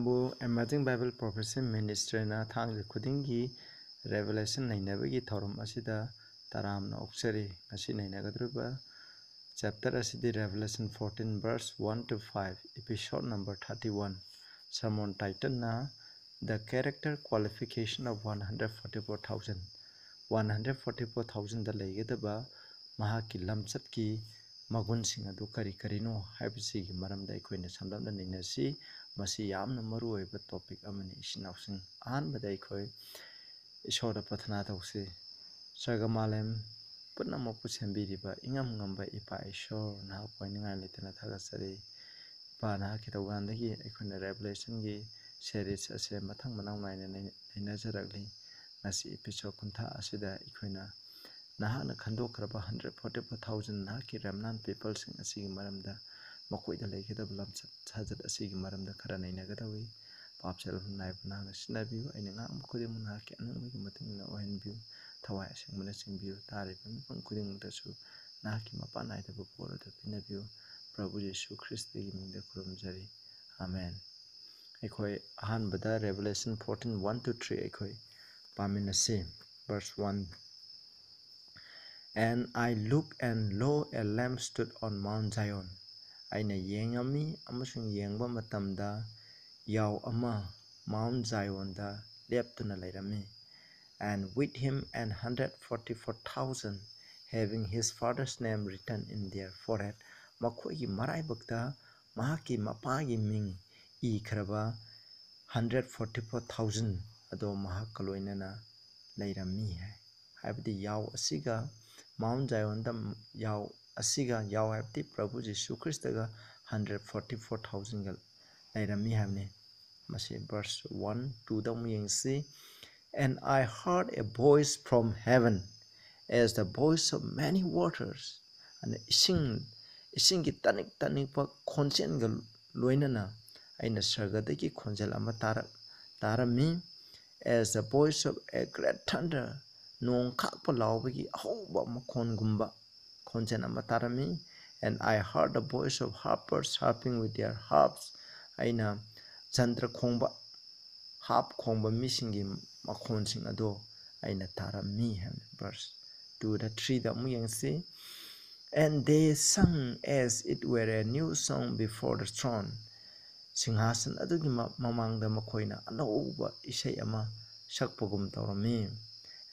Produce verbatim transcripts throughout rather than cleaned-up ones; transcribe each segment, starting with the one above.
ꯕꯨ Emerging Bible Prophecy Ministryꯅ ꯊꯥꯡꯖ ꯈꯨꯗꯤꯡꯒꯤ Revelation ꯅꯩꯅꯕꯒꯤ ꯊꯧꯔꯝ ꯑꯁꯤꯗ ꯇꯔꯥꯝꯅ ꯑꯣꯛꯆꯔꯤ꯫ ꯉꯁꯤ ꯅꯩꯅꯒꯗꯧꯔꯤꯕ chapter ꯑꯁꯤꯗꯤ Revelation fourteen verse one to five, episode number thirty one꯫ Sermon titleꯅ The Character Qualification of one hundred forty four thousand꯫ One hundred forty four thousandꯗ ꯂꯩꯒꯗꯕ ꯃꯍꯥꯛꯀꯤ ꯂꯝꯆꯠꯀꯤ ꯃꯒꯨꯟꯁꯤꯡ ꯑꯗꯨ ꯀꯔꯤ ꯀꯔꯤꯅꯣ ꯍꯥꯏꯕꯁꯤꯒꯤ ꯃꯔꯝꯗ ꯑꯩꯈꯣꯏꯅ ꯁꯝꯂꯞꯅ ꯅꯩꯅꯁꯤ꯫ ꯃꯁꯤ ꯌꯥꯝꯅ ꯃꯔꯨꯑꯣꯏꯕ topic ꯑꯃꯅꯤ, ꯏꯆꯤꯟ ꯏꯅꯥꯎꯁꯤꯡ꯫ ꯑꯍꯥꯟꯕꯗ ꯑꯩꯈꯣꯏ ꯏꯁꯣꯔꯗ ꯄ꯭ꯔꯊꯅꯥ ꯇꯧꯁꯤ꯫ ꯁꯔꯒ ꯃꯥꯂꯦꯝ ꯄꯨꯝꯅꯃꯛꯄꯨ ꯁꯦꯝꯕꯤꯔꯤꯕ ꯏꯉꯝ ꯉꯝꯕ ꯏꯄꯥ ꯏꯁꯣꯔ, ꯅꯍꯥꯛꯄꯨ ꯍꯥꯏꯅꯤꯡꯉꯥꯏ ꯂꯩꯇꯅ ꯊꯥꯒꯠꯆꯔꯤ꯫ ꯏꯄꯥ, ꯅꯍꯥꯛꯀꯤ ꯊꯧꯖꯥꯜꯗꯒꯤ ꯑꯩꯈꯣꯏꯅ Revelationꯒꯤ series ꯑꯁꯦ ꯃꯊꯪ ꯃꯅꯥꯎ ꯅꯥꯏꯅ ꯅꯩ-, ꯅꯩꯅꯖꯔꯛꯂꯤ꯫ ꯉꯁꯤ episode ꯀꯨꯟꯊ꯭ꯔꯥ ꯑꯁꯤꯗ ꯑꯩꯈꯣꯏꯅ ꯅꯍꯥꯛꯅ ꯈꯟꯗꯣꯛꯈ꯭ꯔꯕ hundred forty four thousand, ꯅꯍꯥꯛꯀꯤ remnant peopleꯁꯤꯡ ꯑꯁꯤꯒꯤ ꯃꯔꯝꯗ, ꯃꯈꯣꯏꯗ ꯂꯩꯒꯗꯕ ꯂꯝꯆꯠ ꯁꯥꯖꯠ ꯑꯁꯤꯒꯤ ꯃꯔꯝꯗ ꯈꯔ ꯅꯩꯅꯒꯗꯧꯔꯤ꯫ ꯄꯥꯞ ꯆꯦꯜꯍꯟ ꯅꯥꯏꯕ ꯅꯍꯥꯛꯅ ꯁꯤꯖꯤꯟꯅꯕꯤꯌꯨ꯫ ꯑꯩꯅ ꯉꯥꯡꯕ ꯈꯨꯗꯤꯡꯃꯛ ꯅꯍꯥꯛꯀꯤ ꯑꯅꯤꯡꯕꯒꯤ ꯃꯇꯨꯡ ꯏꯟꯅ ꯑꯣꯏꯍꯟꯕꯤꯌꯨ꯫ ꯊꯋꯥꯏ ꯑꯁꯦꯡꯕꯅ ꯆꯤꯡꯕꯤꯌꯨ꯫ ꯇꯥꯔꯤꯕ ꯃꯤꯄꯨꯝ ꯈꯨꯗꯤꯡꯃꯛꯇꯁꯨ ꯅꯍꯥꯛꯀꯤ ꯃꯄꯥꯟ ꯅꯥꯏꯗꯕ ꯕꯣꯔ ꯑꯗꯨ ꯄꯤꯅꯕꯤꯌꯨ꯫ ꯄ꯭ꯔꯚꯨ ꯌꯤꯁꯨ ꯈ꯭ꯔꯤꯁꯇꯒꯤ ꯃꯤꯡꯗ ꯈꯨꯔꯨꯝꯖꯔꯤ꯫ ꯑꯥꯃꯦꯟ꯫ ꯑꯩꯈꯣꯏ ꯑꯍꯥꯟꯕꯗ Revelation fourteen one to three ꯑꯩꯈꯣꯏ ꯄꯥꯃꯤꯟꯅꯁꯤ꯫ Verse one꯫ And I looked, and lo, a lamb stood on Mount Zion. ꯑꯩꯅ ꯌꯦꯡꯉꯝꯃꯤ, ꯑꯃꯁꯨꯡ ꯌꯦꯡꯕ ꯃꯇꯝꯗ ꯌꯥꯎ ꯑꯃ Mount Zionꯗ ꯂꯦꯞꯇꯨꯅ ꯂꯩꯔꯝꯃꯤ꯫ And with him an hundred forty-four thousand, having his father's name written in their forehead꯫ ꯃꯈꯣꯏꯒꯤ ꯃꯔꯥꯏꯕꯛꯇ ꯃꯍꯥꯛꯀꯤ ꯃꯄꯥꯒꯤ ꯃꯤꯡ ꯏꯈ꯭ꯔꯕ hundred forty-four thousand ꯑꯗꯣ ꯃꯍꯥꯛꯀ ꯂꯣꯏꯅꯅ ꯂꯩꯔꯝꯃꯤ ꯍꯥꯏ꯫ ꯍꯥꯏꯕꯗꯤ ꯌꯥꯎ ꯑꯁꯤꯒ, Mount Zionꯗ ꯌꯥꯎ ꯑꯁꯤꯒ, ꯌꯥꯎ ꯍꯥꯏꯕꯗꯤ ꯄ꯭ꯔꯚꯨ ꯖꯤꯁꯨ ꯈ꯭ꯔꯤꯁꯇꯒ hundred forty-four thousandꯒ ꯂꯩꯔꯝꯃꯤ ꯍꯥꯏꯕꯅꯤ꯫ ꯃꯁꯤ verse one, twoꯗ ꯑꯃꯨꯛ ꯌꯦꯡꯁꯤ꯫ And I heard a voice from heaven as the voice of many waters꯫ ꯑꯗ ꯏꯁꯤꯡ, ꯏꯁꯤꯡꯒꯤ ꯇꯅꯤꯛ ꯇꯅꯤꯛꯄ ꯈꯣꯟꯖꯦꯜꯒ ꯂꯣꯏꯅꯅ ꯑꯩꯅ ꯁꯔꯒꯗꯒꯤ ꯈꯣꯟꯖꯦꯜ ꯑꯃ ꯇꯥꯔꯛ-, ꯇꯥꯔꯝꯃꯤ꯫ As the voice of a great thunder, ꯅꯣꯡ ꯈꯥꯛꯄ ꯂꯥꯎꯕꯒꯤ ꯑꯍꯧꯕ ꯃꯈꯣꯟꯒꯨꯝꯕ ꯈꯣꯟꯖꯦꯜ ꯑꯃ ꯇꯥꯔꯝꯃꯤ꯫ And I heard the voice of harpers harping with their harps꯫ ꯑꯩꯅ ꯖꯟꯇ꯭ꯔ ꯈꯣꯡꯕ, ꯍꯥꯞ ꯈꯣꯡꯕ ꯃꯤꯁꯤꯡꯒꯤ ꯃꯈꯣꯟꯁꯤꯡ ꯑꯗꯣ ꯑꯩꯅ ꯇꯥꯔꯝꯃꯤ ꯍꯥꯏꯕꯅꯤ꯫ Verse two ꯗ, three ꯗ ꯑꯃꯨꯛ ꯌꯦꯡꯁꯤ꯫ "And they sung as it were a new song before the throne." ꯁꯤꯡꯍꯥꯁꯟ ꯑꯗꯨꯒꯤ ꯃ-, ꯃꯃꯥꯡꯗ ꯃꯈꯣꯏꯅ ꯑꯅꯧꯕ ꯏꯁꯩ ꯑꯃ ꯁꯛꯄꯒꯨꯝ ꯇꯧꯔꯝꯃꯤ꯫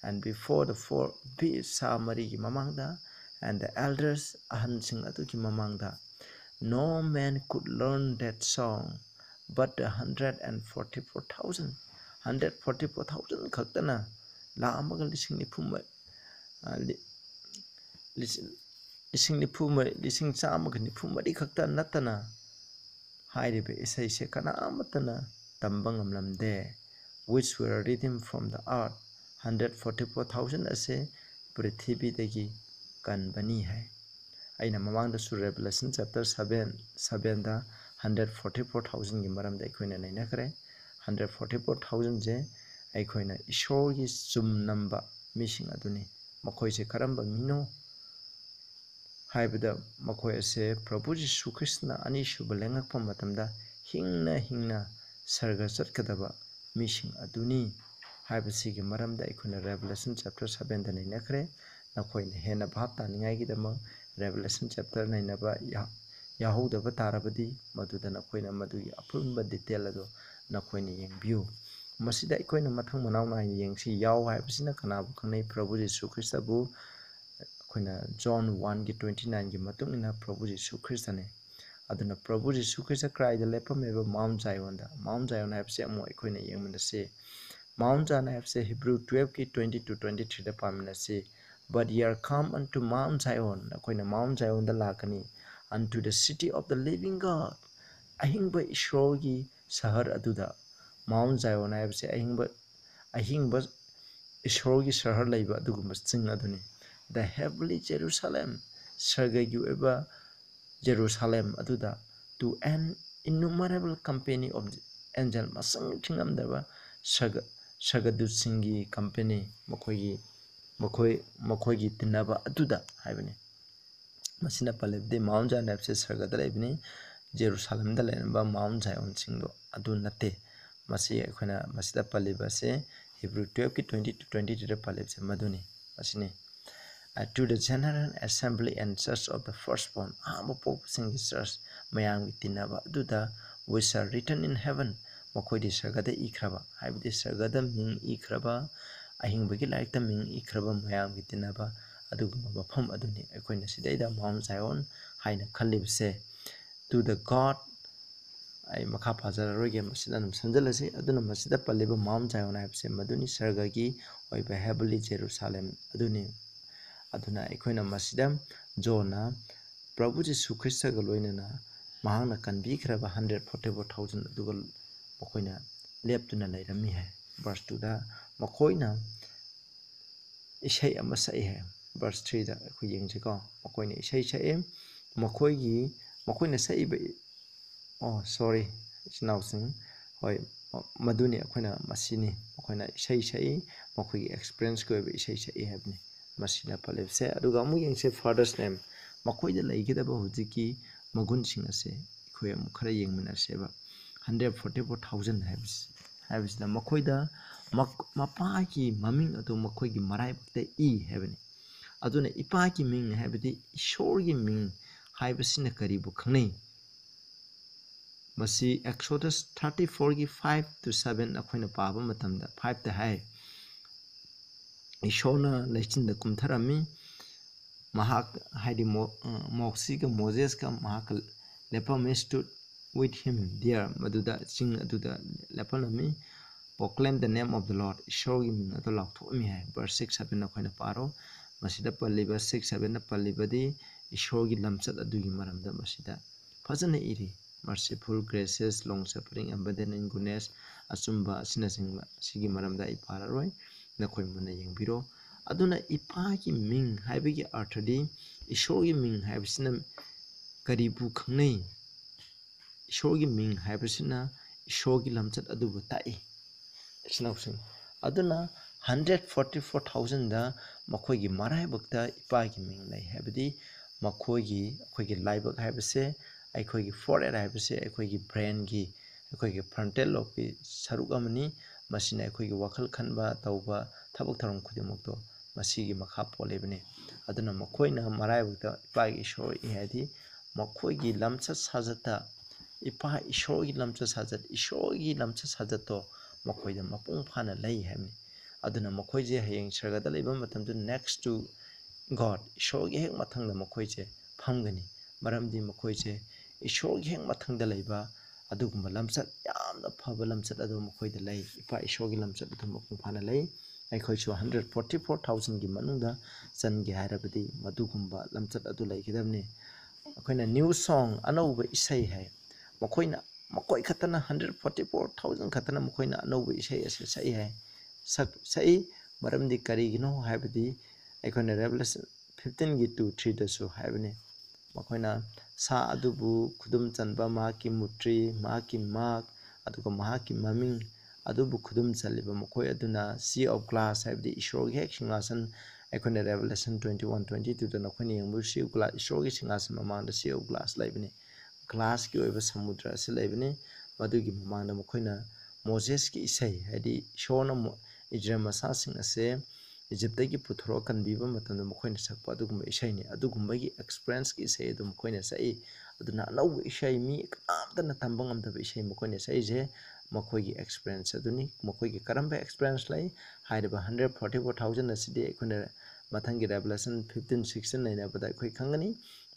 "And before the four beasts," ꯁꯥ ꯃꯔꯤꯒꯤ ꯃꯃꯥꯡꯗ, "and the elders," ꯑꯍꯟꯁꯤꯡ ꯑꯗꯨꯒꯤ ꯃꯃꯥꯡꯗ, "no man could learn that song but the hundred and forty-four thousand." Hundred forty-four thousand ꯈꯛꯇꯅ, ꯂꯥꯈ ꯑꯃꯒ ꯂꯤꯁꯤꯡ ꯅꯤꯐꯨ ꯃ-, ꯑ, ꯂꯤ-, ꯂꯤꯁꯤꯡ, ꯂꯤꯁꯤꯡ ꯅꯤꯐꯨ ꯃꯔꯤ, ꯂꯤꯁꯤꯡ ꯆꯥꯝꯃꯒ ꯅꯤꯐꯨ ꯃꯔꯤ ꯈꯛꯇ ꯅꯠꯇꯅ ꯍꯥꯏꯔꯤꯕ ꯏꯁꯩꯁꯦ ꯀꯅꯥ ꯑꯃꯠꯇꯅ ꯇꯝꯕ ꯉꯝꯂꯝꯗꯦ꯫ "Which were written from the earth." Hundred forty-four thousand ꯑꯁꯦ ꯄ꯭ꯔꯤꯊꯤꯕꯤꯗꯒꯤ ꯀꯟꯕꯅꯤ ꯍꯥꯏ꯫ ꯑꯩꯅ ꯃꯃꯥꯡꯗꯁꯨ Revelation chapter seven, seven ꯗ hundred forty-four thousand ꯒꯤ ꯃꯔꯝꯗ ꯑꯩꯈꯣꯏꯅ ꯅꯩꯅꯈ꯭ꯔꯦ꯫ Hundred forty-four thousand ꯁꯦ ꯑꯩꯈꯣꯏꯅ ꯏꯁꯣꯔꯒꯤ ꯆꯨꯝ ꯅꯝꯕ ꯃꯤꯁꯤꯡ ꯑꯗꯨꯅꯤ꯫ ꯃꯈꯣꯏꯁꯦ ꯀꯔꯝꯕ ꯃꯤꯅꯣ ꯍꯥꯏꯕꯗ, ꯃꯈꯣꯏ ꯑꯁꯦ ꯄ꯭ꯔꯚꯨ ꯖꯤꯁꯨ ꯈ꯭ꯔꯤꯁꯇꯅ ꯑꯅꯤꯁꯨꯕ ꯂꯦꯡꯉꯛꯄ ꯃꯇꯝꯗ ꯍꯤꯡꯅ ꯍꯤꯡꯅ ꯁꯔꯒ ꯆꯠꯀꯗꯕ ꯃꯤꯁꯤꯡ ꯑꯗꯨꯅꯤ ꯍꯥꯏꯕꯁꯤꯒꯤ ꯃꯔꯝꯗ ꯑꯩꯈꯣꯏꯅ Revelation chapter seven ꯗ ꯅꯩꯅꯈ꯭ꯔꯦ꯫ ꯅꯈꯣꯏꯅ ꯍꯦꯟꯅ ꯚꯥꯞ ꯇꯥꯅꯤꯡꯉꯥꯏꯒꯤꯗꯃꯛ Revelation chapter ꯅꯩꯅꯕ ꯌꯥ-, ꯌꯥꯍꯧꯗꯕ ꯇꯥꯔꯕꯗꯤ, ꯃꯗꯨꯗ ꯅꯈꯣꯏꯅ ꯃꯗꯨꯒꯤ ꯑꯄꯨꯟꯕ detail ꯑꯗꯨ ꯅꯈꯣꯏꯅ ꯌꯦꯡꯕꯤꯌꯨ꯫ ꯃꯁꯤꯗ ꯑꯩꯈꯣꯏꯅ ꯃꯊꯪ ꯃꯅꯥꯎ ꯅꯥꯏꯅ ꯌꯦꯡꯁꯤ꯫ ꯌꯥꯎ ꯍꯥꯏꯕꯁꯤꯅ ꯀꯅꯥꯕꯨ ꯈꯪꯅꯩ? ꯄ꯭ꯔꯚꯨ ꯖꯤꯁꯨ ꯈ꯭ꯔꯤꯁꯇꯕꯨ ꯑꯩꯈꯣꯏꯅ John one ꯒꯤ twenty nine ꯒꯤ ꯃꯇꯨꯡ ꯏꯟꯅ ꯄ꯭ꯔꯚꯨ ꯖꯤꯁꯨ ꯈ꯭ꯔꯤꯁꯇꯅꯤ꯫ ꯑꯗꯨꯅ ꯄ꯭ꯔꯚꯨ ꯖꯤꯁꯨ ꯈ꯭ꯔꯤꯁꯇ ꯀꯗꯥꯏꯗ ꯂꯦꯞꯄꯝꯃꯦꯕ? Mount Zion ꯗ꯫ Mount Zion ꯍꯥꯏꯕꯁꯦ ꯑꯃꯨꯛ ꯑꯩꯈꯣꯏꯅ ꯌꯦꯡꯃꯤꯟꯅꯁꯤ꯫ Mount Zion ꯍꯥꯏꯕꯁꯦ Hebrew twelve ꯀꯤ twenty to twenty three the ꯄꯥꯃꯤꯟꯅꯁꯤ꯫ "But ye are come unto Mount Zion," ꯑꯩꯈꯣꯏꯅ Mount Zion ꯗ ꯂꯥꯛꯀꯅꯤ, "unto the city of the living God," ꯑꯍꯤꯡꯕ ꯏꯁꯣꯔꯒꯤ ꯁꯍꯔ ꯑꯗꯨꯗ꯫ Mount Zion ꯍꯥꯏꯕꯁꯦ ꯑꯍꯤꯡꯕ, ꯑꯍꯤꯡꯕ ꯏꯁꯣꯔꯒꯤ ꯁꯍꯔ ꯂꯩꯕ ꯑꯗꯨꯒꯨꯝꯕ ꯆꯤꯡ ꯑꯗꯨꯅꯤ꯫ "The heavenly Jerusalem," ꯁꯔꯒꯒꯤ ꯑꯣꯏꯕ ꯖꯦꯔꯨꯁꯥꯂꯦꯝ ꯑꯗꯨꯗ, "to an innumerable company of angel," ꯃꯁꯤꯡ ꯊꯤꯉꯝꯗꯕ ꯁꯔꯒ-, ꯁꯔꯒꯗꯨꯠꯁꯤꯡꯒꯤ company, ꯃꯈꯣꯏꯒꯤ, ꯃꯈꯣꯏ, ꯃꯈꯣꯏꯒꯤ ꯇꯤꯟꯅꯕ ꯑꯗꯨꯗ ꯍꯥꯏꯕꯅꯤ꯫ ꯃꯁꯤꯅ ꯄꯜꯂꯤꯕꯗꯤ Mount Zion ꯍꯥꯏꯕꯁꯦ ꯁꯔꯒꯗ ꯂꯩꯕꯅꯤ꯫ ꯖꯦꯔꯨꯁꯥꯂꯦꯝꯗ ꯂꯩꯔꯝꯕ Mount Zionꯁꯤꯡꯗꯣ ꯑꯗꯨ ꯅꯠꯇꯦ꯫ ꯃꯁꯤ ꯑꯩꯈꯣꯏꯅ ꯃꯁꯤꯗ ꯄꯜꯂꯤꯕꯁꯦ Hebrew twelveꯀꯤ twenty to twenty threeꯗ ꯄꯜꯂꯤꯕꯁꯦ ꯃꯗꯨꯅꯤ, ꯃꯁꯤꯅꯤ꯫ "Uh, to the general assembly and church of the firstborn," ꯑꯍꯥꯟꯕ ꯄꯣꯛꯄꯁꯤꯡꯒꯤ church, ꯃꯌꯥꯝꯒꯤ ꯇꯤꯟꯅꯕ ꯑꯗꯨꯗ, "which are written in heaven," ꯃꯈꯣꯏꯗꯤ ꯁꯔꯒꯗ ꯏꯈ꯭ꯔꯕ, ꯍꯥꯏꯕꯗꯤ ꯁꯔꯒꯗ ꯃꯤꯡ ꯏꯈ꯭ꯔꯕ, ꯑꯍꯤꯡꯕꯒꯤ ꯂꯥꯏꯔꯤꯛꯇ ꯃꯤꯡ ꯏꯈ꯭ꯔꯕ ꯃꯌꯥꯝꯒꯤ ꯇꯤꯟꯅꯕ ꯑꯗꯨꯒꯨꯝꯕ ꯃꯐꯝ ꯑꯗꯨꯅꯤ ꯑꯩꯈꯣꯏꯅ ꯁꯤꯗꯩꯗ Mount Zion ꯍꯥꯏꯅ ꯈꯜꯂꯤꯕꯁꯦ꯫ "To the God," ꯑꯩ ꯃꯈꯥ ꯄꯥꯖꯔꯔꯣꯏꯒꯦ, ꯃꯁꯤꯗ ꯑꯗꯨꯝ ꯁꯝꯖꯤꯜꯂꯁꯤ꯫ ꯑꯗꯨꯅ ꯃꯁꯤꯗ ꯄꯜꯂꯤꯕ Mount Zion ꯍꯥꯏꯕꯁꯦ ꯃꯗꯨꯅꯤ, ꯁꯔꯒꯒꯤ ꯑꯣꯏꯕ heavenly ꯖꯦꯔꯨꯁꯥꯂꯦꯝ ꯑꯗꯨꯅꯤ꯫ ꯑꯗꯨꯅ ꯑꯩꯈꯣꯏꯅ ꯃꯁꯤꯗ ꯖꯣꯟꯅ ꯄ꯭ꯔꯚꯨ ꯖꯤꯁꯨ ꯈ꯭ꯔꯤꯁꯇꯒ ꯂꯣꯏꯅꯅ ꯃꯍꯥꯛꯅ ꯀꯟꯕꯤꯈ꯭ꯔꯕ hundred forty four thousand ꯑꯗꯨꯒ ꯃꯈꯣꯏꯅ ꯂꯦꯞꯇꯨꯅ ꯂꯩꯔꯝꯃꯤ ꯍꯥꯏ꯫ Verse twoꯗ ꯃꯈꯣꯏꯅ ꯏꯁꯩ ꯑꯃ ꯁꯛꯏ ꯍꯥꯏ꯫ Verse threeꯗ ꯑꯩꯈꯣꯏ ꯌꯦꯡꯁꯤꯀꯣ꯫ ꯃꯈꯣꯏꯅ ꯏꯁꯩ ꯁꯛꯏ꯫ ꯃꯈꯣꯏꯒꯤ, ꯃꯈꯣꯏꯅ ꯁꯛꯏꯕ, ꯑꯣ, sorry, ꯏꯆꯤꯟ ꯏꯅꯥꯎꯁꯤꯡ, ꯍꯣꯏ, ꯃꯗꯨꯅꯤ ꯑꯩꯈꯣꯏꯅ, ꯃꯁꯤꯅꯤ ꯃꯈꯣꯏꯅ ꯏꯁꯩ ꯁꯛꯏ, ꯃꯈꯣꯏꯒꯤ experienceꯀꯤ ꯑꯣꯏꯕ ꯏꯁꯩ ꯁꯛꯏ ꯍꯥꯏꯕꯅꯤ꯫ ꯃꯁꯤꯅ ꯄꯜꯂꯤꯕꯁꯦ꯫ ꯑꯗꯨꯒ ꯑꯃꯨꯛ ꯌꯦꯡꯁꯦ, Father's name꯫ ꯃꯈꯣꯏꯗ ꯂꯩꯒꯗꯕ ꯍꯧꯖꯤꯛꯀꯤ ꯃꯒꯨꯟꯁꯤꯡ ꯑꯁꯦ ꯑꯩꯈꯣꯏ ꯑꯃꯨꯛ ꯈꯔ ꯌꯦꯡꯃꯤꯟꯅꯁꯦꯕ꯫ Hundred forty four thousand ꯍꯥꯏꯕꯁꯤ, ꯍꯥꯏꯕꯁꯤꯗ ꯃꯈꯣꯏꯗ ꯃꯛ-, ꯃꯄꯥꯒꯤ ꯃꯃꯤꯡ ꯑꯗꯨ ꯃꯈꯣꯏꯒꯤ ꯃꯔꯥꯏꯕꯛꯇ ꯏ ꯍꯥꯏꯕꯅꯤ꯫ ꯑꯗꯨꯅ ꯏꯄꯥꯒꯤ ꯃꯤꯡ ꯍꯥꯏꯕꯗꯤ ꯏꯁꯣꯔꯒꯤ ꯃꯤꯡ ꯍꯥꯏꯕꯁꯤꯅ ꯀꯔꯤꯕꯨ ꯈꯪꯅꯩ? ꯃꯁꯤ Exodus thirty fourꯒꯤ five to seven ꯑꯩꯈꯣꯏꯅ ꯄꯥꯕ ꯃꯇꯝꯗ, fiveꯇ ꯍꯥꯏ, ꯏꯁꯣꯔꯅ ꯂꯩꯆꯤꯟꯗ ꯀꯨꯝꯊꯔꯝꯃꯤ꯫ ꯃꯍꯥꯛ, ꯍꯥꯏꯗꯤ ꯃꯣ-, ꯑ, ꯃꯣꯛꯁꯤꯒ ꯃꯣꯖꯦꯁꯀ ꯃꯍꯥꯛꯀ ꯂꯦꯞꯄꯝꯃꯤ, stood with him there, ꯃꯗꯨꯗ, ꯆꯤꯡ ꯑꯗꯨꯗ ꯂꯦꯞꯍꯜꯂꯝꯃꯤ꯫ Proclaim the name of the Lord, ꯏꯁꯣꯔꯒꯤ ꯃꯤꯡ ꯑꯗꯨ ꯂꯥꯎꯊꯣꯛꯑꯝꯃꯤ ꯍꯥꯏ꯫ Verse six seven ꯑꯩꯈꯣꯏꯅ ꯄꯥꯔꯣ꯫ ꯃꯁꯤꯗ ꯄꯜꯂꯤꯕ, six sevenꯗ ꯄꯜꯂꯤꯕꯗꯤ ꯏꯁꯣꯔꯒꯤ ꯂꯝꯆꯠ ꯑꯗꯨꯒꯤ ꯃꯔꯝꯗ ꯃꯁꯤꯗ ꯐꯖꯅ ꯏꯔꯤ꯫ Merciful, gracious, long suffering, abundant in goodness, ꯑꯆꯨꯝꯕ ꯑꯁꯤꯅꯆꯤꯡꯕ, ꯑꯁꯤꯒꯤ ꯃꯔꯝꯗ ꯑꯩ ꯄꯥꯔꯔꯣꯏ, ꯅꯈꯣꯏ ꯃꯨꯟꯅ ꯌꯦꯡꯕꯤꯔꯣ꯫ ꯑꯗꯨꯅ ꯏꯄꯥꯒꯤ ꯃꯤꯡ ꯍꯥꯏꯕꯒꯤ ꯑꯔꯊꯗꯤ, ꯏꯁꯣꯔꯒꯤ ꯃꯤꯡ ꯍꯥꯏꯕꯁꯤꯅ ꯀꯔꯤꯕꯨ ꯈꯪꯅꯩ? ꯏꯁꯣꯔꯒꯤ ꯃꯤꯡ ꯍꯥꯏꯕꯁꯤꯅ ꯏꯁꯣꯔꯒꯤ ꯂꯝꯆꯠ ꯑꯗꯨꯕꯨ ꯇꯥꯛꯏ꯫ ꯏꯆꯤꯟ ꯏꯅꯥꯎꯁꯤꯡ, ꯑꯗꯨꯅ hundred forty four thousandꯗ ꯃꯈꯣꯏꯒꯤ ꯃꯔꯥꯏꯕꯛꯇ ꯏꯄꯥꯒꯤ ꯃꯤꯡ ꯂꯩ ꯍꯥꯏꯕꯗꯤ ꯃꯈꯣꯏꯒꯤ, ꯑꯩꯈꯣꯏꯒꯤ ꯂꯥꯏꯕꯛ ꯍꯥꯏꯕꯁꯦ ꯑꯩꯈꯣꯏꯒꯤ forehead ꯍꯥꯏꯕꯁꯦ ꯑꯩꯈꯣꯏꯒꯤ brainꯒꯤ, ꯑꯩꯈꯣꯏꯒꯤ frontal lobeꯀꯤ ꯁꯔꯨꯛ ꯑꯃꯅꯤ꯫ ꯃꯁꯤꯅ ꯑꯩꯈꯣꯏꯒꯤ ꯋꯥꯈꯜ ꯈꯟꯕ, ꯇꯧꯕ, ꯊꯕꯛ ꯊꯧꯔꯝ ꯈꯨꯗꯤꯡꯃꯛꯇꯣ ꯃꯁꯤꯒꯤ ꯃꯈꯥ ꯄꯣꯜꯂꯤꯕꯅꯤ꯫ ꯑꯗꯨꯅ ꯃꯈꯣꯏꯅ ꯃꯔꯥꯏꯕꯛꯇ ꯏꯄꯥꯒꯤ ꯏꯁꯣꯔ ꯏ ꯍꯥꯏꯗꯤ ꯃꯈꯣꯏꯒꯤ ꯂꯝꯆꯠ ꯁꯥꯖꯠꯇ ꯏꯄꯥ ꯏꯁꯣꯔꯒꯤ ꯂꯝꯆꯠ ꯁꯥꯖꯠ, ꯏꯁꯣꯔꯒꯤ ꯂꯝꯆꯠ ꯁꯥꯖꯠꯇꯣ ꯃꯈꯣꯏꯗ ꯃꯄꯨꯡ ꯐꯥꯅ ꯂꯩ ꯍꯥꯏꯕꯅꯤ꯫ ꯑꯗꯨꯅ ꯃꯈꯣꯏꯁꯦ ꯍꯌꯦꯡ ꯁꯔꯒꯗ ꯂꯩꯕ ꯃꯇꯝꯗ next to God, ꯏꯁꯣꯔꯒꯤ ꯍꯦꯛ ꯃꯊꯪꯗ ꯃꯈꯣꯏꯁꯦ ꯐꯝꯒꯅꯤ꯫ ꯃꯔꯝꯗꯤ ꯃꯈꯣꯏꯁꯦ ꯏꯁꯣꯔꯒꯤ ꯍꯦꯛ ꯃꯊꯪꯗ ꯂꯩꯕ ꯑꯗꯨꯒꯨꯝꯕ ꯂꯝꯆꯠ, ꯌꯥꯝꯅ ꯐꯕ ꯂꯝꯆꯠ ꯑꯗꯨ ꯃꯈꯣꯏꯗ ꯂꯩ꯫ ꯏꯄꯥ ꯏꯁꯣꯔꯒꯤ ꯂꯝꯆꯠ ꯑꯗꯨ ꯃꯄꯨꯡ ꯐꯥꯅ ꯂꯩ꯫ ꯑꯩꯈꯣꯏꯁꯨ hundred forty four thousandꯒꯤ ꯃꯅꯨꯡꯗ ꯆꯟꯒꯦ ꯍꯥꯏꯔꯕꯗꯤ ꯃꯗꯨꯒꯨꯝꯕ ꯂꯝꯆꯠ ꯑꯗꯨ ꯂꯩꯒꯗꯕꯅꯤ꯫ ꯑꯩꯈꯣꯏꯅ new song, ꯑꯅꯧꯕ ꯏꯁꯩ ꯍꯥꯏ, ꯃꯈꯣꯏꯅ, ꯃꯈꯣꯏ ꯈꯛꯇꯅ, hundred forty four thousand ꯈꯛꯇꯅ ꯃꯈꯣꯏꯅ ꯑꯅꯧꯕ ꯏꯁꯩ ꯑꯁꯤ ꯁꯛꯏ ꯍꯥꯏ꯫ ꯁꯛ-, ꯁꯛꯏ꯫ ꯃꯔꯝꯗꯤ ꯀꯔꯤꯒꯤꯅꯣ ꯍꯥꯏꯕꯗꯤ ꯑꯩꯈꯣꯏꯅ Revelation fifteenꯒꯤ two threeꯗꯁꯨ ꯍꯥꯏꯕꯅꯤ꯫ ꯃꯈꯣꯏꯅ ꯁꯥ ꯑꯗꯨꯕꯨ ꯈꯨꯗꯨꯝ ꯆꯟꯕ, ꯃꯍꯥꯛꯀꯤ ꯃꯨꯇ꯭ꯔꯤ, ꯃꯍꯥꯛꯀꯤ ꯃꯍꯥꯛ, ꯑꯗꯨꯒ ꯃꯍꯥꯛꯀꯤ ꯃꯃꯤꯡ ꯑꯗꯨꯕꯨ ꯈꯨꯗꯨꯝ ꯆꯜꯂꯤꯕ ꯃꯈꯣꯏ ꯑꯗꯨꯅ Sea of Glass ꯍꯥꯏꯕꯗꯤ ꯏꯁꯣꯔꯒꯤ ꯍꯦꯛ ꯁꯤꯡꯍꯥꯁꯟ, ꯑꯩꯈꯣꯏꯅ Revelation twenty one twenty twoꯗ ꯅꯈꯣꯏꯅ ꯌꯦꯡꯕ Sea of Glass, ꯏꯁꯣꯔꯒꯤ ꯁꯤꯡꯍꯥꯁꯟ ꯃꯃꯥꯡꯗ Sea of Glass ꯂꯩꯕꯅꯤ꯫ Glassꯀꯤ ꯑꯣꯏꯕ ꯁꯃꯨꯗ꯭ꯔ ꯑꯁꯤ ꯂꯩꯕꯅꯤ꯫ ꯃꯗꯨꯒꯤ ꯃꯃꯥꯡꯗ ꯃꯈꯣꯏꯅ ꯃꯣꯖꯦꯁꯀꯤ ꯏꯁꯩ, ꯍꯥꯏꯗꯤ ꯏꯁꯣꯔꯅ ꯃꯣ-, ꯏꯖꯔꯦꯜ ꯃꯆꯥꯁꯤꯡ ꯑꯁꯦ ꯏꯖꯤꯞꯇꯒꯤ ꯄꯨꯊꯣꯔꯛꯍꯟꯕꯤꯕ ꯃꯇꯝꯗ ꯃꯈꯣꯏꯅ ꯁꯛꯄ ꯑꯗꯨꯒꯨꯝꯕ ꯏꯁꯩꯅꯤ꯫ ꯑꯗꯨꯒꯨꯝꯕꯒꯤ experienceꯀꯤ ꯏꯁꯩ ꯑꯗꯨ ꯃꯈꯣꯏꯅ ꯁꯛꯏ꯫ ꯑꯗꯨꯅ ꯑꯅꯧꯕ ꯏꯁꯩ, ꯃꯤ ꯀꯅꯥꯝꯇꯅ ꯇꯝꯕ ꯉꯝꯗꯕ ꯏꯁꯩ ꯃꯈꯣꯏꯅ ꯁꯛꯏꯁꯦ ꯃꯈꯣꯏꯒꯤ experience ꯑꯗꯨꯅꯤ꯫ ꯃꯈꯣꯏꯒꯤ ꯀꯔꯝꯕ experience ꯂꯩ? ꯍꯥꯏꯔꯤꯕ hundred forty four thousand ꯑꯁꯤꯗꯤ ꯑꯩꯈꯣꯏꯅ ꯃꯊꯪꯒꯤ Revelation fifteen sixteen ꯅꯩꯅꯕꯗ ꯑꯩꯈꯣꯏ ꯈꯪꯒꯅꯤ꯫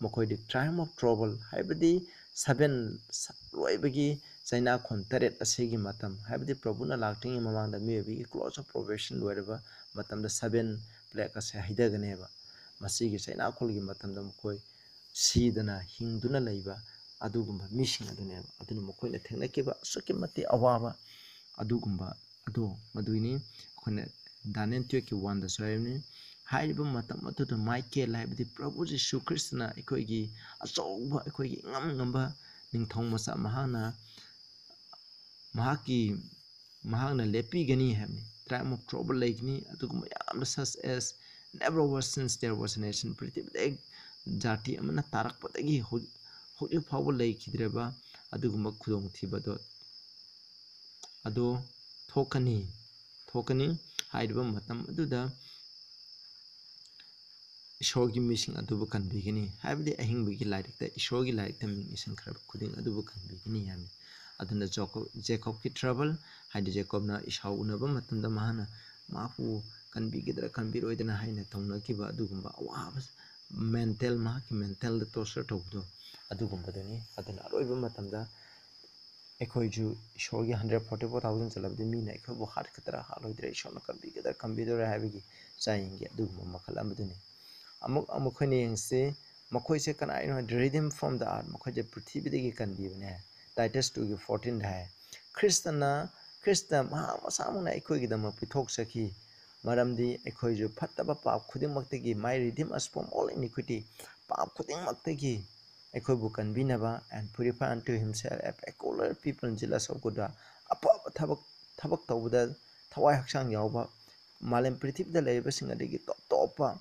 ꯃꯈꯣꯏꯗꯤ time of trouble, ꯍꯥꯏꯕꯗꯤ ꯁꯕꯦꯟ, ꯂꯣꯏꯕꯒꯤ ꯆꯩꯅꯥꯈꯣꯟ ꯇꯔꯦꯠ ꯑꯁꯤꯒꯤ ꯃꯇꯝ, ꯍꯥꯏꯕꯗꯤ ꯄ꯭ꯔꯚꯨꯅ ꯂꯥꯛꯇ꯭ꯔꯤꯉꯩ ꯃꯃꯥꯡꯗ ꯃꯤꯑꯣꯏꯕꯒꯤ close of probation ꯂꯣꯏꯔꯕ ꯃꯇꯝꯗ ꯁꯕꯦꯟ plague ꯑꯁꯦ ꯍꯩꯊꯒꯅꯦꯕ꯫ ꯃꯁꯤꯒꯤ ꯆꯩꯅꯥꯈꯣꯜꯒꯤ ꯃꯇꯝꯗ ꯃꯈꯣꯏ ꯁꯤꯗꯅ ꯍꯤꯡꯗꯨꯅ ꯂꯩꯕ ꯑꯗꯨꯒꯨꯝꯕ ꯃꯤꯁꯤꯡ ꯑꯗꯨꯅꯦꯕ꯫ ꯑꯗꯨꯅ ꯃꯈꯣꯏꯅ ꯊꯦꯡꯅꯈꯤꯕ ꯑꯁꯨꯛꯀꯤ ꯃꯇꯤꯛ ꯑꯋꯥꯕ ꯑꯗꯨꯒꯨꯝꯕ ꯑꯗꯣ ꯃꯗꯨꯒꯤꯅꯤ꯫ ꯑꯩꯈꯣꯏꯅ Daniel twelveꯀꯤ oneꯗꯁꯨ ꯍꯥꯏꯕꯅꯤ, ꯍꯥꯏꯔꯤꯕ ꯃꯇꯝ ꯑꯗꯨꯗ ꯃꯥꯏꯀꯦꯜ ꯍꯥꯏꯕꯗꯤ ꯄ꯭ꯔꯚꯨ ꯖꯤꯁꯨ ꯈ꯭ꯔꯤꯁꯇꯅ ꯑꯩꯈꯣꯏꯒꯤ ꯑꯆꯧꯕ, ꯑꯩꯈꯣꯏꯒꯤ ꯏꯉꯝ ꯉꯝꯕ ꯅꯤꯡꯊꯧ ꯃꯆꯥ ꯃꯍꯥꯛꯅ, ꯃꯍꯥꯛꯀꯤ, ꯃꯍꯥꯛꯅ ꯂꯦꯞꯄꯤꯒꯅꯤ ꯍꯥꯏꯕꯅꯤ꯫ Time of trouble ꯂꯩꯒꯅꯤ, ꯑꯗꯨꯒꯨꯝꯕ ꯌꯥꯝꯅ such as never was since there was a nation, ꯄ꯭ꯔꯤꯊꯤꯕꯤꯗ ꯍꯦꯛ ꯖꯥꯇꯤ ꯑꯃꯅ ꯇꯥꯔꯛꯄꯗꯒꯤ ꯍꯧ-, ꯍꯧꯖꯤꯛ ꯐꯥꯎꯕ ꯂꯩꯈꯤꯗ꯭ꯔꯕ ꯑꯗꯨꯒꯨꯝꯕ ꯈꯨꯗꯣꯡꯊꯤꯕꯗꯣ ꯑꯗꯨ ꯊꯣꯛꯀꯅꯤ꯫ ꯊꯣꯛꯀꯅꯤ꯫ ꯍꯥꯏꯔꯤꯕ ꯃꯇꯝ ꯑꯗꯨꯗ ꯏꯁꯣꯔꯒꯤ ꯃꯤꯁꯤꯡ ꯑꯗꯨꯕꯨ ꯀꯟꯕꯤꯒꯅꯤ꯫ ꯍꯥꯏꯕꯗꯤ ꯑꯍꯤꯡꯕꯒꯤ ꯂꯥꯏꯔꯤꯛꯇ, ꯏꯁꯣꯔꯒꯤ ꯂꯥꯏꯔꯤꯛꯇ ꯃꯤꯡ ꯏꯁꯤꯟꯈ꯭ꯔꯕ ꯈꯨꯗꯤꯡ ꯑꯗꯨꯕꯨ ꯀꯟꯕꯤꯒꯅꯤ ꯍꯥꯏꯕꯅꯤ꯫ ꯑꯗꯨꯅ ꯖꯦꯀꯣꯕ, ꯖꯦꯀꯣꯕꯀꯤ trouble, ꯍꯥꯏꯗꯤ ꯖꯦꯀꯣꯕꯅ ꯏꯁꯥꯎ ꯎꯅꯕ ꯃꯇꯝꯗ ꯃꯍꯥꯛꯅ ꯃꯍꯥꯛꯄꯨ ꯀꯟꯕꯤꯒꯗ꯭ꯔꯥ ꯀꯟꯕꯤꯔꯣꯏꯗꯅ ꯍꯥꯏꯅ ꯇꯧꯅꯈꯤꯕ ꯑꯗꯨꯒꯨꯝꯕ ꯑꯋꯥꯕ, mental, ꯃꯍꯥꯛꯀꯤ mentalꯗ torture ꯇꯧꯕꯗꯣ, ꯑꯗꯨꯒꯨꯝꯕꯗꯨꯅꯤ꯫ ꯑꯗꯨꯅ ꯑꯔꯣꯏꯕ ꯃꯇꯝꯗ ꯑꯩꯈꯣꯏꯁꯨ ꯏꯁꯣꯔꯒꯤ hundred forty four thousand ꯆꯠꯂꯕꯗꯤ ꯃꯤꯅ ꯑꯩꯈꯣꯏꯕꯨ ꯍꯥꯠꯀꯗ꯭ꯔꯥ ꯍꯥꯠꯂꯣꯏꯗ꯭ꯔꯥ, ꯏꯁꯣꯔꯅ ꯀꯟꯕꯤꯒꯗ꯭ꯔꯥ ꯀꯟꯕꯤꯔꯣꯏꯗ꯭ꯔꯥ ꯍꯥꯏꯕꯒꯤ ꯆꯥꯡꯌꯦꯡꯒꯤ ꯑꯗꯨꯒꯨꯝꯕ ꯃꯈꯜ ꯑꯃꯗꯨꯅꯤ꯫ ꯑꯃꯨꯛ, ꯑꯃꯨꯛ ꯑꯩꯈꯣꯏꯅ ꯌꯦꯡꯁꯤ, ꯃꯈꯣꯏꯁꯦ ꯀꯅꯥꯒꯤꯅꯣ ꯍꯥꯏ, redeemed from the earth, ꯃꯈꯣꯏꯁꯦ ꯄ꯭ꯔꯤꯊꯤꯕꯤꯗꯒꯤ ꯀꯟꯕꯤꯕꯅꯦ꯫ Titus twoꯒꯤ fourteenꯗ ꯍꯥꯏ, ꯈ꯭ꯔꯤꯁꯇꯅ, ꯈ꯭ꯔꯤꯁꯇ ꯃꯍꯥꯛ ꯃꯁꯥꯃꯛꯅ ꯑꯩꯈꯣꯏꯒꯤꯗꯃꯛ ꯄꯤꯊꯣꯛꯆꯈꯤ, ꯃꯔꯝꯗꯤ ꯑꯩꯈꯣꯏꯁꯨ ꯐꯠꯇꯕ ꯄꯥꯞ ꯈꯨꯗꯤꯡꯃꯛꯇꯒꯤ, might redeem us from all iniquity, ꯄꯥꯞ ꯈꯨꯗꯤꯡꯃꯛꯇꯒꯤ ꯑꯩꯈꯣꯏꯕꯨ ꯀꯟꯕꯤꯅꯕ, and purify unto himself a peculiar people, zealous of good work, ꯑꯐꯕ ꯊꯕꯛ, ꯊꯕꯛ ꯇꯧꯕꯗ ꯊꯋꯥꯏ ꯍꯛꯆꯥꯡ ꯌꯥꯎꯕ, ꯃꯥꯂꯦꯝ ꯄ꯭ꯔꯤꯊꯤꯕꯤꯗ ꯂꯩꯔꯤꯕꯁꯤꯡ ꯑꯗꯒꯤ ꯇꯣꯞ ꯇꯣꯞꯄ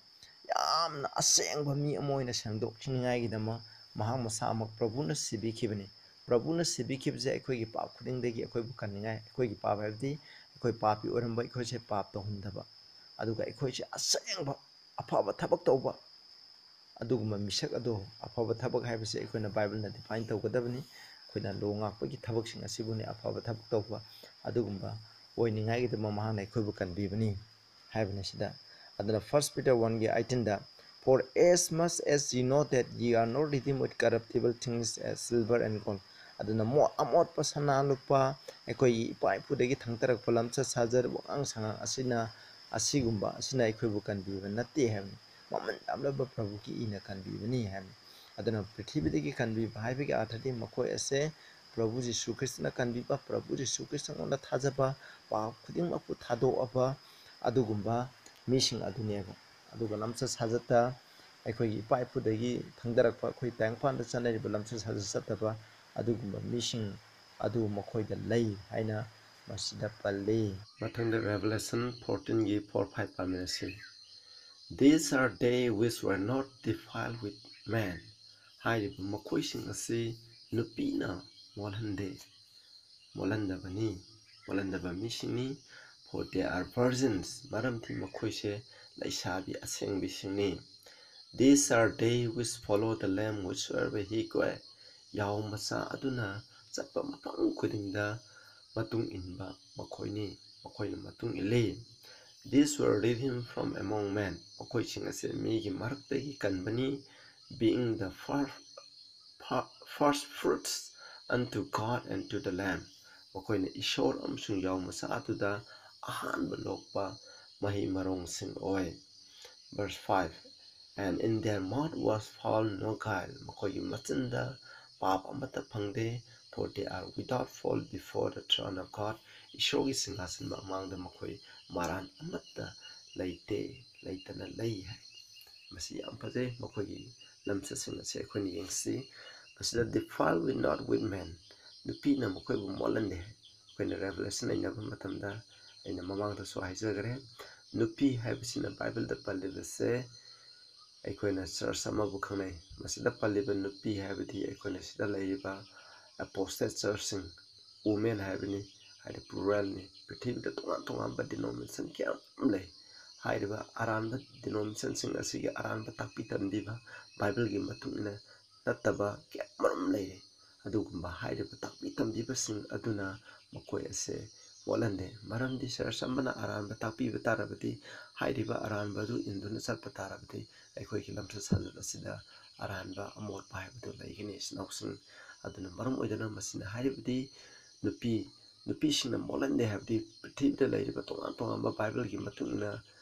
ꯌꯥꯝꯅ ꯑꯁꯦꯡꯕ ꯃꯤ ꯑꯃ ꯑꯣꯏꯅ ꯁꯦꯡꯗꯣꯛꯅꯤꯡꯉꯥꯏꯒꯤꯗꯃꯛ ꯃꯍꯥꯛ ꯃꯁꯥꯃꯛ ꯄ꯭ꯔꯚꯨꯅ ꯁꯤꯕꯤꯈꯤꯕꯅꯤ꯫ ꯄ꯭ꯔꯚꯨꯅ ꯁꯤꯕꯤꯈꯤꯕꯁꯦ ꯑꯩꯈꯣꯏꯒꯤ ꯄꯥꯞ ꯈꯨꯗꯤꯡꯗꯒꯤ ꯑꯩꯈꯣꯏꯕꯨ ꯀꯟꯅꯤꯡꯉꯥꯏ, ꯑꯩꯈꯣꯏꯒꯤ ꯄꯥꯞ ꯍꯥꯏꯕꯗꯤ ꯑꯩꯈꯣꯏ ꯄꯥꯄꯤ ꯑꯣꯏꯔꯝꯕ ꯑꯩꯈꯣꯏꯁꯦ ꯄꯥꯞ ꯇꯧꯍꯟꯗꯕ, ꯑꯗꯨꯒ ꯑꯩꯈꯣꯏꯁꯦ ꯑꯁꯦꯡꯕ ꯑꯐꯕ ꯊꯕꯛ ꯇꯧꯕ, ꯑꯗꯨꯒꯨꯝꯕ ꯃꯤꯁꯛ ꯑꯗꯣ, ꯑꯐꯕ ꯊꯕꯛ ꯍꯥꯏꯕꯁꯦ ꯑꯩꯈꯣꯏꯅ ꯕꯥꯏꯕꯜꯅ define ꯇꯧꯒꯗꯕꯅꯤ꯫ ꯑꯩꯈꯣꯏꯅ ꯂꯣ ꯉꯥꯛꯄꯒꯤ ꯊꯕꯛꯁꯤꯡ ꯑꯁꯤꯕꯨꯅꯤ ꯑꯐꯕ ꯊꯕꯛ ꯇꯧꯕ, ꯑꯗꯨꯒꯨꯝꯕ ꯑꯣꯏꯅꯤꯡꯉꯥꯏꯒꯤꯗꯃꯛ ꯃꯍꯥꯛꯅ ꯑꯩꯈꯣꯏꯕꯨ ꯀꯟꯕꯤꯕꯅꯤ ꯍꯥꯏꯕꯅꯤ ꯁꯤꯗ꯫ ꯑꯗꯨꯅ First Peter oneꯒꯤ eighteenꯗ, "For as much as ye know that ye are not redeemed with corruptible things as silver and gold," ꯑꯗꯨꯅ ꯃꯣ-, ꯑꯃꯣꯠꯄ ꯁꯅꯥ ꯂꯨꯄꯥ, ꯑꯩꯈꯣꯏꯒꯤ ꯏꯄꯥ ꯏꯄꯨꯗꯒꯤ ꯊꯪꯊꯔꯛꯄ ꯂꯝꯆꯠ ꯁꯥꯖꯠ, ꯋꯥꯉꯥꯡ ꯁꯉꯥꯡ ꯑꯁꯤꯅ, ꯑꯁꯤꯒꯨꯝꯕ ꯑꯁꯤꯅ ꯑꯩꯈꯣꯏꯕꯨ ꯀꯟꯕꯤꯕ ꯅꯠꯇꯦ ꯍꯥꯏꯕꯅꯤ꯫ ꯃꯃꯜ ꯌꯥꯝꯂꯕ ꯄ꯭ꯔꯚꯨꯒꯤ ꯏꯅ ꯀꯟꯕꯤꯕꯅꯤ ꯍꯥꯏꯕꯅꯤ꯫ ꯑꯗꯨꯅ ꯄ꯭ꯔꯤꯊꯤꯕꯤꯗꯒꯤ ꯀꯟꯕꯤꯕ ꯍꯥꯏꯕꯒꯤ ꯑꯥꯔꯊꯗꯤ ꯃꯈꯣꯏ ꯑꯁꯦ ꯄ꯭ꯔꯚꯨ ꯖꯤꯁꯨ ꯈ꯭ꯔꯤꯁꯇꯅ ꯀꯟꯕꯤꯕ, ꯄ꯭ꯔꯚꯨ ꯖꯤꯁꯨ ꯈ꯭ꯔꯤꯁꯇꯉꯣꯟꯗ ꯊꯥꯖꯕ, ꯄꯥꯞ ꯈꯨꯗꯤꯡꯃꯛꯄꯨ ꯊꯥꯗꯣꯛꯑꯕ ꯑꯗꯨꯒꯨꯝꯕ ꯃꯤꯁꯤꯡ ꯑꯗꯨꯅꯦꯕ꯫ ꯑꯗꯨꯒ ꯂꯝꯆꯠ ꯁꯥꯖꯠꯇ ꯑꯩꯈꯣꯏꯒꯤ ꯏꯄꯥ ꯏꯄꯨꯗꯒꯤ ꯊꯪꯗꯔꯛꯄ, ꯑꯩꯈꯣꯏ ꯇꯥꯏꯕꯪꯄꯥꯟꯗ ꯆꯠꯅꯔꯤꯕ ꯂꯝꯆꯠ ꯁꯥꯖꯠ ꯆꯠꯇꯕ ꯑꯗꯨꯒꯨꯝꯕ ꯃꯤꯁꯤꯡ ꯑꯗꯨ ꯃꯈꯣꯏꯗ ꯂꯩ ꯍꯥꯏꯅ ꯃꯁꯤꯗ ꯄꯜꯂꯤ꯫ ꯃꯊꯪꯗ Revelation fourteenꯒꯤ four five ꯄꯥꯃꯤꯟꯅꯁꯤ꯫ "These are they which were not defiled with man, ꯍꯥꯏꯔꯤꯕ ꯃꯈꯣꯏꯁꯤꯡ ꯑꯁꯤ ꯅꯨꯄꯤꯅ ꯃꯣꯠꯍꯟꯗꯦ, ꯃꯣꯠꯍꯟꯗꯕꯅꯤ, ꯃꯣꯠꯍꯟꯗꯕ ꯃꯤꯁꯤꯡꯅꯤ꯫ For they are virgins, ꯃꯔꯝꯗꯤ ꯃꯈꯣꯏꯁꯦ ꯂꯩꯁꯥꯕꯤ ꯑꯁꯦꯡꯕꯤꯁꯤꯡꯅꯤ꯫ These are they which follow the Lamb whithersoever he goeth, ꯌꯥꯎ ꯃꯆꯥ ꯑꯗꯨꯅ ꯆꯠꯄ ꯃꯐꯝ ꯈꯨꯗꯤꯡꯗ ꯃꯇꯨꯡ ꯏꯟꯕ ꯃꯈꯣꯏꯅꯤ, ꯃꯈꯣꯏꯅ ꯃꯇꯨꯡ ꯏꯜꯂꯤ꯫ These were redeemed from among men, ꯃꯈꯣꯏꯁꯤꯡ ꯑꯁꯤ ꯃꯤꯒꯤ ꯃꯔꯛꯇꯒꯤ ꯀꯟꯕꯅꯤ, being the first, first fruits unto God and to the Lamb, ꯃꯈꯣꯏꯅ ꯏꯁꯣꯔ ꯑꯃꯁꯨꯡ ꯌꯥꯎ ꯃꯆꯥ ꯑꯗꯨꯗ ꯑꯍꯥꯟꯕ ꯂꯣꯛꯄ ꯃꯍꯩ ꯃꯔꯣꯡꯁꯤꯡ ꯑꯣꯏ꯫ Verse five, And in their mouth was found no guile, ꯃꯈꯣꯏꯒꯤ ꯃꯆꯤꯟꯗ ꯄꯥꯞ ꯑꯃꯠꯇ ꯐꯪꯗꯦ꯫ For they are without fault before the throne of God, ꯏꯁꯣꯔꯒꯤ ꯁꯤꯡꯍꯥꯁꯟ ꯃꯃꯥꯡꯗ ꯃꯈꯣꯏ ꯃꯔꯥꯟ ꯑꯃꯠꯇ ꯂꯩꯇꯦ, ꯂꯩꯇꯅ ꯂꯩ ꯍꯥꯏ꯫ ꯃꯁꯤ ꯌꯥꯝ ꯐꯖꯩ꯫ ꯃꯈꯣꯏꯒꯤ ꯂꯝꯆꯠꯁꯤꯡ ꯑꯁꯤ ꯑꯩꯈꯣꯏꯅ ꯌꯦꯡꯁꯤ꯫ ꯃꯁꯤꯗ defile with not with men, ꯅꯨꯄꯤꯅ ꯃꯈꯣꯏꯕꯨ ꯃꯣꯠꯍꯟꯗꯦ ꯍꯥꯏ꯫ ꯑꯩꯈꯣꯏꯅ Revelation ꯅꯩꯅꯕ ꯃꯇꯝꯗ ꯑꯩꯅ ꯃꯃꯥꯡꯗꯁꯨ ꯍꯥꯏꯖꯈ꯭ꯔꯦ, ꯅꯨꯄꯤ ꯍꯥꯏꯕꯁꯤꯅ ꯕꯥꯏꯕꯜꯗ ꯄꯜꯂꯤꯕꯁꯦ ꯑꯩꯈꯣꯏꯅ church ꯑꯃꯕꯨ ꯈꯪꯅꯩ꯫ ꯃꯁꯤꯗ ꯄꯜꯂꯤꯕ ꯅꯨꯄꯤ ꯍꯥꯏꯕꯗꯤ ꯑꯩꯈꯣꯏꯅ ꯁꯤꯗ ꯂꯩꯔꯤꯕ apostate churchꯁꯤꯡ, women ꯍꯥꯏꯕꯅꯤ, ꯍꯥꯏꯗꯤ pluralꯅꯤ꯫ ꯄ꯭ꯔꯤꯊꯤꯕꯤꯗ ꯇꯣꯉꯥꯟ ꯇꯣꯉꯥꯟꯕ denomination ꯀꯌꯥ ꯑꯃ ꯂꯩ꯫ ꯍꯥꯏꯔꯤꯕ ꯑꯔꯥꯟꯕ denominationꯁꯤꯡ ꯑꯁꯤꯒꯤ ꯑꯔꯥꯟꯕ ꯇꯥꯛꯄꯤ ꯇꯝꯕꯤꯕ, ꯕꯥꯏꯕꯜꯒꯤ ꯃꯇꯨꯡ ꯏꯟꯅ ꯅꯠꯇꯕ ꯀꯌꯥ ꯃꯔꯨꯝ ꯂꯩꯔꯤ꯫ ꯑꯗꯨꯒꯨꯝꯕ ꯍꯥꯏꯔꯤꯕ ꯇꯥꯛꯄꯤ ꯇꯝꯕꯤꯕꯁꯤꯡ ꯑꯗꯨꯅ ꯃꯈꯣꯏ ꯑꯁꯦ ꯃꯣꯠꯍꯟꯗꯦ꯫ ꯃꯔꯝꯗꯤ church ꯑꯃꯅ ꯑꯔꯥꯟꯕ ꯇꯥꯛꯄꯤꯕ ꯇꯥꯔꯕꯗꯤ, ꯍꯥꯏꯔꯤꯕ ꯑꯔꯥꯟꯕ ꯑꯗꯨ ꯏꯟꯗꯨꯅ ꯆꯠꯄ ꯇꯥꯔꯕꯗꯤ, ꯑꯩꯈꯣꯏꯒꯤ ꯂꯝꯆꯠ ꯁꯥꯖꯠ ꯑꯁꯤꯗ ꯑꯔꯥꯟꯕ ꯑꯃꯣꯠꯄ ꯍꯥꯏꯕꯗꯨ ꯂꯩꯒꯅꯤ, ꯏꯆꯤꯟ ꯏꯅꯥꯎꯁꯤꯡ꯫ ꯑꯗꯨꯅ ꯃꯔꯝ ꯑꯣꯏꯗꯨꯅ ꯃꯁꯤꯅ ꯍꯥꯏꯔꯤꯕꯗꯤ ꯅꯨꯄꯤ, ꯅꯨꯄꯤꯁꯤꯡꯅ ꯃꯣꯠꯍꯟꯗꯦ ꯍꯥꯏꯕꯗꯤ ꯄ꯭ꯔꯤꯊꯤꯕꯤꯗ ꯂꯩꯔꯤꯕ ꯇꯣꯉꯥꯟ ꯇꯣꯉꯥꯟꯕ ꯕꯥꯏꯕꯜꯒꯤ ꯃꯇꯨꯡ ꯏꯟꯅ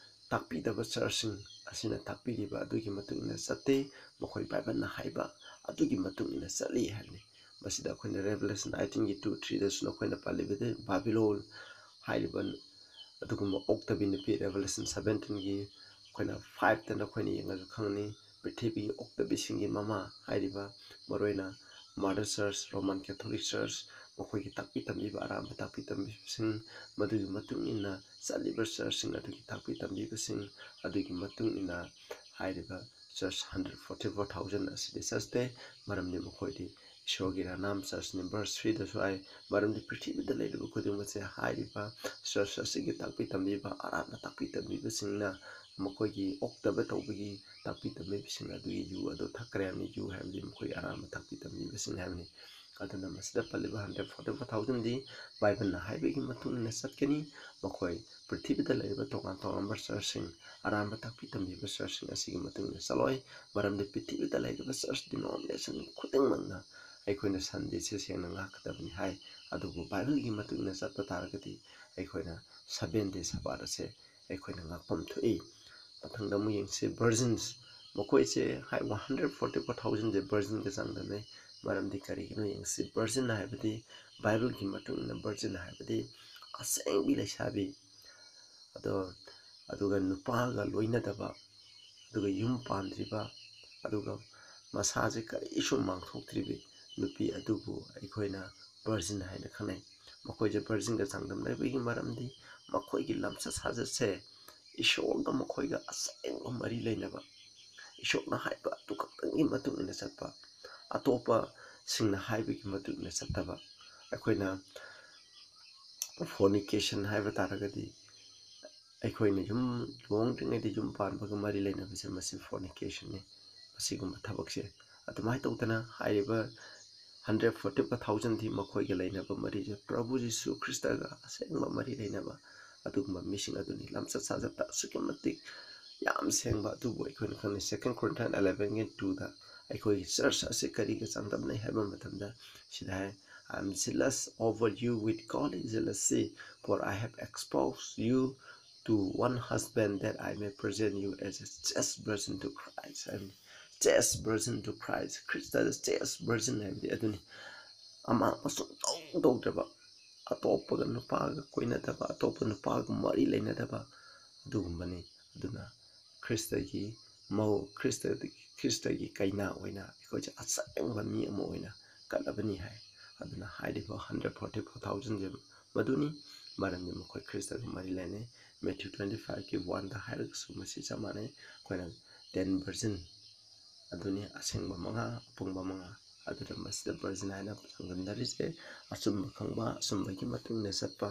ꯇꯥꯛꯄꯤꯗꯕ churchꯁꯤꯡ ꯑꯁꯤꯅ ꯇꯥꯛꯄꯤꯔꯤꯕ ꯑꯗꯨꯒꯤ ꯃꯇꯨꯡ ꯏꯟꯅ ꯆꯠꯇꯦ꯫ ꯃꯈꯣꯏ ꯕꯥꯏꯕꯜꯅ ꯍꯥꯏꯕ ꯑꯗꯨꯒꯤ ꯃꯇꯨꯡ ꯏꯟꯅ ꯆꯠꯂꯤ ꯍꯥꯏꯕꯅꯤ꯫ ꯃꯁꯤꯗ ꯑꯩꯈꯣꯏꯅ Revelation nineteenꯒꯤ two threeꯗꯁꯨ ꯅꯈꯣꯏꯅ ꯄꯜꯂꯤꯕꯗꯤ ꯕꯥꯕꯤꯂꯣꯟ ꯍꯥꯏꯔꯤꯕ ꯑꯗꯨꯒꯨꯝꯕ ꯑꯣꯛꯇꯕꯤ ꯅꯨꯄꯤ, Revelation seventeenꯒꯤ ꯑꯩꯈꯣꯏꯅ fiveꯇ ꯅꯈꯣꯏꯅ ꯌꯦꯡꯉꯁꯨ ꯈꯪꯅꯤ꯫ ꯄ꯭ꯔꯤꯊꯤꯕꯤꯒꯤ ꯑꯣꯛꯇꯕꯤꯁꯤꯡꯒꯤ ꯃꯃꯥ ꯍꯥꯏꯔꯤꯕ, ꯃꯔꯨꯑꯣꯏꯅ Mother Church, Roman Catholic Church, ꯃꯈꯣꯏꯒꯤ ꯇꯥꯛꯄꯤ ꯇꯝꯕꯤꯕ ꯑꯔꯥꯟꯕ ꯇꯥꯛꯄꯤ ꯇꯝꯕꯤꯕꯁꯤꯡ, ꯃꯗꯨꯒꯤ ꯃꯇꯨꯡ ꯏꯟꯅ ꯆꯠꯂꯤꯕ churchꯁꯤꯡ ꯑꯗꯨꯒꯤ ꯇꯥꯛꯄꯤ ꯇꯝꯕꯤꯕꯁꯤꯡ ꯑꯗꯨꯒꯤ ꯃꯇꯨꯡ ꯏꯟꯅ ꯍꯥꯏꯔꯤꯕ Church hundred forty four thousand ꯑꯁꯤꯗꯤ ꯆꯠꯇꯦ꯫ ꯃꯔꯝꯗꯤ ꯃꯈꯣꯏꯗꯤ ꯏꯁꯣꯔꯒꯤ ꯔꯅꯥꯝ churchꯅꯤ꯫ Verse threeꯗꯁꯨ ꯍꯥꯏ, "ꯃꯔꯝꯗꯤ ꯄ꯭ꯔꯤꯊꯤꯕꯤꯗ ꯂꯩꯔꯤꯕ ꯈꯨꯗꯤꯡꯃꯛꯁꯦ ꯍꯥꯏꯔꯤꯕ church ꯑꯁꯤꯒꯤ ꯇꯥꯛꯄꯤ ꯇꯝꯕꯤꯕ, ꯑꯔꯥꯟꯕ ꯇꯥꯛꯄꯤ ꯇꯝꯕꯤꯕꯁꯤꯡꯅ ꯃꯈꯣꯏꯒꯤ ꯑꯣꯛꯇꯕ ꯇꯧꯕꯒꯤ ꯇꯥꯛꯄꯤ ꯇꯝꯕꯤꯕꯁꯤꯡ ꯑꯗꯨꯒꯤ ꯌꯨ ꯑꯗꯨ ꯊꯛꯈ꯭ꯔꯦ" ꯍꯥꯏꯕꯅꯤ꯫ ꯌꯨ ꯍꯥꯏꯕꯗꯤ ꯃꯈꯣꯏ ꯑꯔꯥꯟꯕ ꯇꯥꯛꯄꯤ ꯇꯝꯕꯤꯕꯁꯤꯡ ꯍꯥꯏꯕꯅꯤ꯫ ꯑꯗꯨꯅ ꯃꯁꯤꯗ ꯄꯜꯂꯤꯕ hundred forty four thousandꯗꯤ Bibleꯅ ꯍꯥꯏꯕꯒꯤ ꯃꯇꯨꯡ ꯏꯟꯅ ꯆꯠꯀꯅꯤ꯫ ꯃꯈꯣꯏ ꯄ꯭ꯔꯤꯊꯤꯕꯤꯗ ꯂꯩꯔꯤꯕ ꯇꯣꯉꯥꯟ ꯇꯣꯉꯥꯟꯕ churchꯁꯤꯡ, ꯑꯔꯥꯟꯕ ꯇꯥꯛꯄꯤ ꯇꯝꯕꯤꯕ churchꯁꯤꯡ ꯑꯁꯤꯒꯤ ꯃꯇꯨꯡ ꯏꯟꯅ ꯆꯠꯂꯣꯏ꯫ ꯃꯔꯝꯗꯤ ꯄ꯭ꯔꯤꯊꯤꯕꯤꯗ ꯂꯩꯔꯤꯕ church denomination ꯈꯨꯗꯤꯡꯃꯛꯅ ꯑꯩꯈꯣꯏꯅ Sundayꯁꯦ ꯁꯦꯡꯅ ꯉꯥꯛꯀꯗꯕꯅꯤ ꯍꯥꯏ꯫ ꯑꯗꯨꯕꯨ Bibleꯒꯤ ꯃꯇꯨꯡ ꯏꯟꯅ ꯆꯠꯄ ꯇꯥꯔꯒꯗꯤ ꯑꯩꯈꯣꯏꯅ Seventh Day Sabbath ꯑꯁꯦ ꯑꯩꯈꯣꯏꯅ ꯉꯥꯛꯐꯝ ꯊꯣꯛꯏ꯫ ꯃꯊꯪꯗ ꯑꯃꯨꯛ ꯌꯦꯡꯁꯤ, virgins꯫ ꯃꯈꯣꯏꯁꯦ ꯍꯥꯏ, hundred forty four thousandꯁꯦ virginꯒ ꯆꯥꯡꯗꯝꯅꯩ꯫ ꯃꯔꯝꯗꯤ ꯀꯔꯤꯒꯤꯅꯣ ꯌꯦꯡꯁꯤ꯫ Virgin ꯍꯥꯏꯕꯗꯤ, Bibleꯒꯤ ꯃꯇꯨꯡ ꯏꯟꯅ virgin ꯍꯥꯏꯕꯗꯤ ꯑꯁꯦꯡꯕꯤ ꯂꯩꯁꯥꯕꯤ, ꯑꯗꯣ, ꯑꯗꯨꯒ ꯅꯨꯄꯥꯒ ꯂꯣꯏꯅꯗꯕ, ꯑꯗꯨꯒ ꯌꯨꯝ ꯄꯥꯟꯗ꯭ꯔꯤꯕ, ꯑꯗꯨꯒ ꯃꯁꯥꯁꯦ ꯀꯔꯤꯁꯨ ꯃꯥꯡꯊꯣꯛꯇ꯭ꯔꯤꯕꯤ ꯅꯨꯄꯤ ꯑꯗꯨꯕꯨ ꯑꯩꯈꯣꯏꯅ virgin ꯍꯥꯏꯅ ꯈꯪꯅꯩ꯫ ꯃꯈꯣꯏꯁꯦ virginꯒ ꯆꯥꯡꯗꯝꯅꯕꯒꯤ ꯃꯔꯝꯗꯤ ꯃꯈꯣꯏꯒꯤ ꯂꯝꯆꯠ ꯁꯥꯖꯠꯁꯦ ꯏꯁꯣꯔꯒ ꯃꯈꯣꯏꯒ ꯑꯁꯦꯡꯕ ꯃꯔꯤ ꯂꯩꯅꯕ, ꯏꯁꯣꯔꯅ ꯍꯥꯏꯕ ꯑꯗꯨ ꯈꯛꯇꯪꯒꯤ ꯃꯇꯨꯡ ꯏꯟꯅ ꯆꯠꯄ, ꯑꯇꯣꯞꯄꯁꯤꯡꯅ ꯍꯥꯏꯕꯒꯤ ꯃꯇꯨꯡ ꯏꯟꯅ ꯆꯠꯇꯕ꯫ ꯑꯩꯈꯣꯏꯅ fornication ꯍꯥꯏꯕ ꯇꯥꯔꯒꯗꯤ, ꯑꯩꯈꯣꯏꯅ ꯌꯨꯝ ꯂꯨꯍꯣꯡꯗ꯭ꯔꯤꯉꯩꯗ ꯌꯨꯝ ꯄꯥꯟꯕꯒ ꯃꯔꯤ ꯂꯩꯅꯕꯁꯦ, ꯃꯁꯤ fornicationꯅꯤ꯫ ꯃꯁꯤꯒꯨꯝꯕ ꯊꯕꯛꯁꯦ ꯑꯗꯨꯃꯥꯏꯅ ꯇꯧꯗꯅ ꯍꯥꯏꯔꯤꯕ hundred forty four thousandꯗꯤ ꯃꯈꯣꯏꯒ ꯂꯩꯅꯕ ꯃꯔꯤꯁꯦ ꯄ꯭ꯔꯚꯨ ꯖꯤꯁꯨ ꯈ꯭ꯔꯤꯁꯇꯒ ꯑꯁꯦꯡꯕ ꯃꯔꯤ ꯂꯩꯅꯕ ꯑꯗꯨꯒꯨꯝꯕ ꯃꯤꯁꯤꯡ ꯑꯗꯨꯅꯤ꯫ ꯂꯝꯆꯠ ꯁꯥꯖꯠꯇ ꯑꯁꯨꯛꯀꯤ ꯃꯇꯤꯛ ꯌꯥꯝ ꯁꯦꯡꯕ ꯑꯗꯨꯕꯨ ꯑꯩꯈꯣꯏꯅ ꯈꯪꯅꯩ꯫ Second Corinthians elevenꯒꯤ twoꯗ ꯑꯩꯈꯣꯏꯒꯤ church ꯑꯁꯤ ꯀꯔꯤꯒ ꯆꯥꯡꯗꯝꯅꯩ ꯍꯥꯏꯕ ꯃꯇꯝꯗ, ꯁꯤꯗ ꯍꯥꯏ, "I am jealous over you with godly jealousy, for I have espoused you to one husband, that I may present you as a chaste virgin to Christ," ꯍꯥꯏꯕꯅꯤ꯫ Chaste virgin to Christ, ꯈ꯭ꯔꯤꯁꯇꯗ chaste virgin ꯍꯥꯏꯕꯗꯤ ꯑꯗꯨꯅꯤ꯫ ꯑꯃꯥꯡꯕ ꯁꯨꯡꯇꯧ ꯇꯧꯗ꯭ꯔꯕ, ꯑꯇꯣꯞꯄꯒ ꯅꯨꯄꯥꯒ ꯀꯣꯏꯅꯗꯕ, ꯑꯇꯣꯞꯄ ꯅꯨꯄꯥꯒ ꯃꯔꯤ ꯂꯩꯅꯗꯕ ꯑꯗꯨꯒꯨꯝꯕꯅꯤ꯫ ꯑꯗꯨꯅ ꯈ꯭ꯔꯤꯁꯇꯒꯤ ꯃꯧ, ꯈ꯭ꯔꯤꯁꯇꯒꯤ, ꯈ꯭ꯔꯤꯁꯇꯒꯤ ꯀꯩꯅꯥ ꯑꯣꯏꯅ ꯑꯩꯈꯣꯏꯁꯦ ꯑꯁꯦꯡꯕ ꯃꯤ ꯑꯃ ꯑꯣꯏꯅ ꯀꯠꯂꯕꯅꯤ ꯍꯥꯏ꯫ ꯑꯗꯨꯅ ꯍꯥꯏꯔꯤꯕ hundred forty four thousandꯁꯦ ꯃꯗꯨꯅꯤ꯫ ꯃꯔꯝꯗꯤ ꯃꯈꯣꯏ ꯈ꯭ꯔꯤꯁꯇꯒ ꯃꯔꯤ ꯂꯩꯅꯩ꯫ Matthew twenty fiveꯀꯤ oneꯗ ꯍꯥꯏꯔꯒꯁꯨ ꯃꯁꯤ ꯆꯞ ꯃꯥꯟꯅꯩ꯫ ꯑꯩꯈꯣꯏꯅ ten virgin ꯑꯗꯨꯅꯤ, ꯑꯁꯦꯡꯕ ꯃꯉꯥ, ꯑꯄꯪꯕ ꯃꯉꯥ꯫ ꯑꯗꯨꯗ ꯃꯁꯤꯗ virgin ꯍꯥꯏꯅ ꯆꯥꯡꯗꯝꯅꯔꯤꯁꯦ ꯑꯆꯨꯝꯕ ꯈꯪꯕ, ꯑꯆꯨꯝꯕꯒꯤ ꯃꯇꯨꯡ ꯏꯟꯅ ꯆꯠꯄ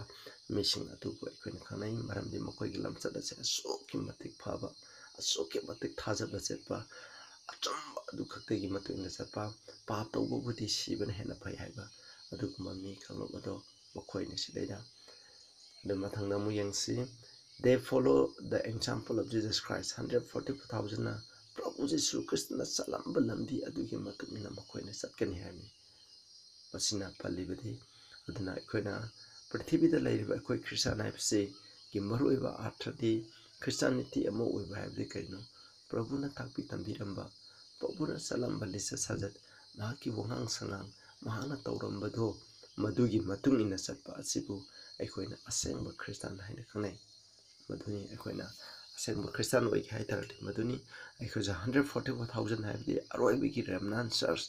ꯃꯤꯁꯤꯡ ꯑꯗꯨꯕꯨ ꯑꯩꯈꯣꯏꯅ ꯈꯪꯅꯩ꯫ ꯃꯔꯝꯗꯤ ꯃꯈꯣꯏꯒꯤ ꯂꯝꯆꯠ ꯑꯁꯦ ꯑꯁꯨꯛꯀꯤ ꯃꯇꯤꯛ ꯐꯕ, ꯑꯁꯨꯛꯀꯤ ꯃꯇꯤꯛ ꯊꯥꯖꯕ ꯆꯦꯠꯄ, ꯑꯆꯨꯝꯕ ꯑꯗꯨ ꯈꯛꯇꯒꯤ ꯃꯇꯨꯡ ꯏꯟꯅ ꯆꯠꯄ, ꯄꯥꯞ ꯇꯧꯕꯕꯨꯗꯤ ꯁꯤꯕꯅ ꯍꯦꯟꯅ ꯐꯩ ꯍꯥꯏꯕ ꯑꯗꯨꯒꯨꯝꯕ ꯃꯤ ꯀꯥꯡꯂꯨꯞ ꯑꯗꯣ ꯃꯈꯣꯏꯅꯤ ꯁꯤꯗꯩꯗ꯫ ꯑꯗꯨ ꯃꯊꯪꯗ ꯑꯃꯨꯛ ꯌꯦꯡꯁꯤ꯫ They follow the example of Jesus Christ꯫ Hundred forty four thousandꯅ ꯄ꯭ꯔꯚꯨ ꯖꯤꯁꯨ ꯈ꯭ꯔꯤꯁꯇꯅ ꯆꯠꯂꯝꯕ ꯂꯝꯕꯤ ꯑꯗꯨꯒꯤ ꯃꯇꯨꯡ ꯏꯟꯅ ꯃꯈꯣꯏꯅ ꯆꯠꯀꯅꯤ ꯍꯥꯏꯕꯅꯤ꯫ ꯃꯁꯤꯅ ꯄꯜꯂꯤꯕꯗꯤ, ꯑꯗꯨꯅ ꯑꯩꯈꯣꯏꯅ ꯄ꯭ꯔꯤꯊꯤꯕꯤꯗ ꯂꯩꯔꯤꯕ ꯑꯩꯈꯣꯏ ꯈ꯭ꯔꯤꯁꯇꯥꯟ ꯍꯥꯏꯕꯁꯤꯒꯤ ꯃꯔꯨꯑꯣꯏꯕ ꯑꯥꯔꯊꯗꯤ, ꯈ꯭ꯔꯤꯁꯇꯥꯟꯅꯤꯇꯤ ꯑꯃ ꯑꯣꯏꯕ ꯍꯥꯏꯕꯗꯤ ꯀꯔꯤꯅꯣ? ꯄ꯭ꯔꯚꯨꯅ ꯇꯥꯛꯄꯤ ꯇꯝꯕꯤꯔꯝꯕ, ꯄ꯭ꯔꯚꯨꯅ ꯆꯠꯂꯝꯕ ꯂꯤꯆꯠ ꯁꯥꯖꯠ, ꯃꯍꯥꯛꯀꯤ ꯋꯥꯉꯥꯡ ꯁꯉꯥꯡ, ꯃꯍꯥꯛꯅ ꯇꯧꯔꯝꯕꯗꯣ, ꯃꯗꯨꯒꯤ ꯃꯇꯨꯡ ꯏꯟꯅ ꯆꯠꯄ ꯑꯁꯤꯕꯨ ꯑꯩꯈꯣꯏꯅ ꯑꯁꯦꯡꯕ ꯈ꯭ꯔꯤꯁꯇꯥꯟ ꯍꯥꯏꯅ ꯈꯪꯅꯩ꯫ ꯃꯗꯨꯅꯤ ꯑꯩꯈꯣꯏꯅ ꯑꯁꯦꯡꯕ ꯈ꯭ꯔꯤꯁꯇꯥꯟ ꯑꯣꯏꯒꯦ ꯍꯥꯏ ꯇꯥꯔꯗꯤ ꯃꯗꯨꯅꯤ꯫ ꯑꯩꯈꯣꯏꯁꯨ hundred forty four thousand ꯍꯥꯏꯕꯗꯤ ꯑꯔꯣꯏꯕꯒꯤ remnant church,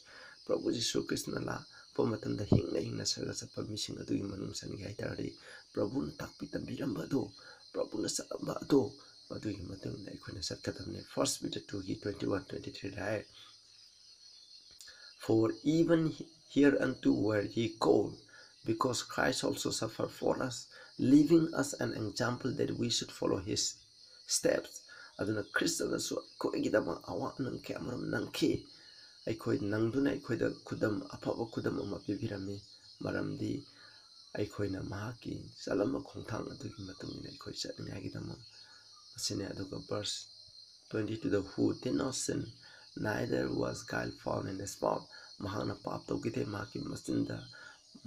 ꯄ꯭ꯔꯚꯨ ꯖꯤꯁꯨ ꯈ꯭ꯔꯤꯁꯇꯅ ꯂꯥꯛꯄ ꯃꯇꯝꯗ ꯍꯤꯡꯅ ꯍꯤꯡꯅ ꯁꯔꯒ ꯆꯠꯄ ꯃꯤꯁꯤꯡ ꯑꯗꯨꯒꯤ ꯃꯅꯨꯡ ꯆꯟꯒꯦ ꯍꯥꯏ ꯇꯥꯔꯗꯤ, ꯄ꯭ꯔꯚꯨꯅ ꯇꯥꯛꯄꯤ ꯇꯝꯕꯤꯔꯝꯕ ꯑꯗꯨ, ꯄ꯭ꯔꯚꯨꯅ ꯆꯠꯂꯝꯕ ꯑꯗꯨ, ꯃꯗꯨꯒꯤ ꯃꯇꯨꯡ ꯏꯟꯅ ꯑꯩꯈꯣꯏꯅ ꯆꯠꯀꯗꯕꯅꯤ꯫ First Peter twoꯒꯤ twenty one twenty threeꯗ high, "For even hereunto were ye called, because Christ also suffered for us, leaving us an example that we should follow his steps." ꯑꯗꯨꯅ ꯈ꯭ꯔꯤꯁꯇꯅꯁꯨ ꯑꯩꯈꯣꯏꯒꯤꯗꯃꯛ ꯑꯋꯥ ꯅꯪ ꯀꯌꯥꯃꯔꯨꯝ ꯅꯪꯈꯤ꯫ ꯑꯩꯈꯣꯏ ꯅꯪꯗꯨꯅ ꯑꯩꯈꯣꯏꯗ ꯈꯨꯗꯝ, ꯑꯐꯕ ꯈꯨꯗꯝ ꯑꯃ ꯄꯤꯕꯤꯔꯝꯃꯤ, ꯃꯔꯝꯗꯤ ꯑꯩꯈꯣꯏꯅ ꯃꯍꯥꯛꯀꯤ ꯆꯠꯂꯝꯕ ꯈꯣꯡꯊꯥꯡ ꯑꯗꯨꯒꯤ ꯃꯇꯨꯡ ꯏꯟꯅ ꯑꯩꯈꯣꯏ ꯆꯠꯅꯤꯡꯉꯥꯏꯒꯤꯗꯃꯛ꯫ ꯑꯁꯤꯅꯤ꯫ ꯑꯗꯨꯒ verse twenty two, "Who did not sin, neither was guile found in his mouth." ꯃꯍꯥꯛꯅ ꯄꯥꯞ ꯇꯧꯈꯤꯗꯦ, ꯃꯍꯥꯛꯀꯤ ꯃꯆꯤꯟꯗ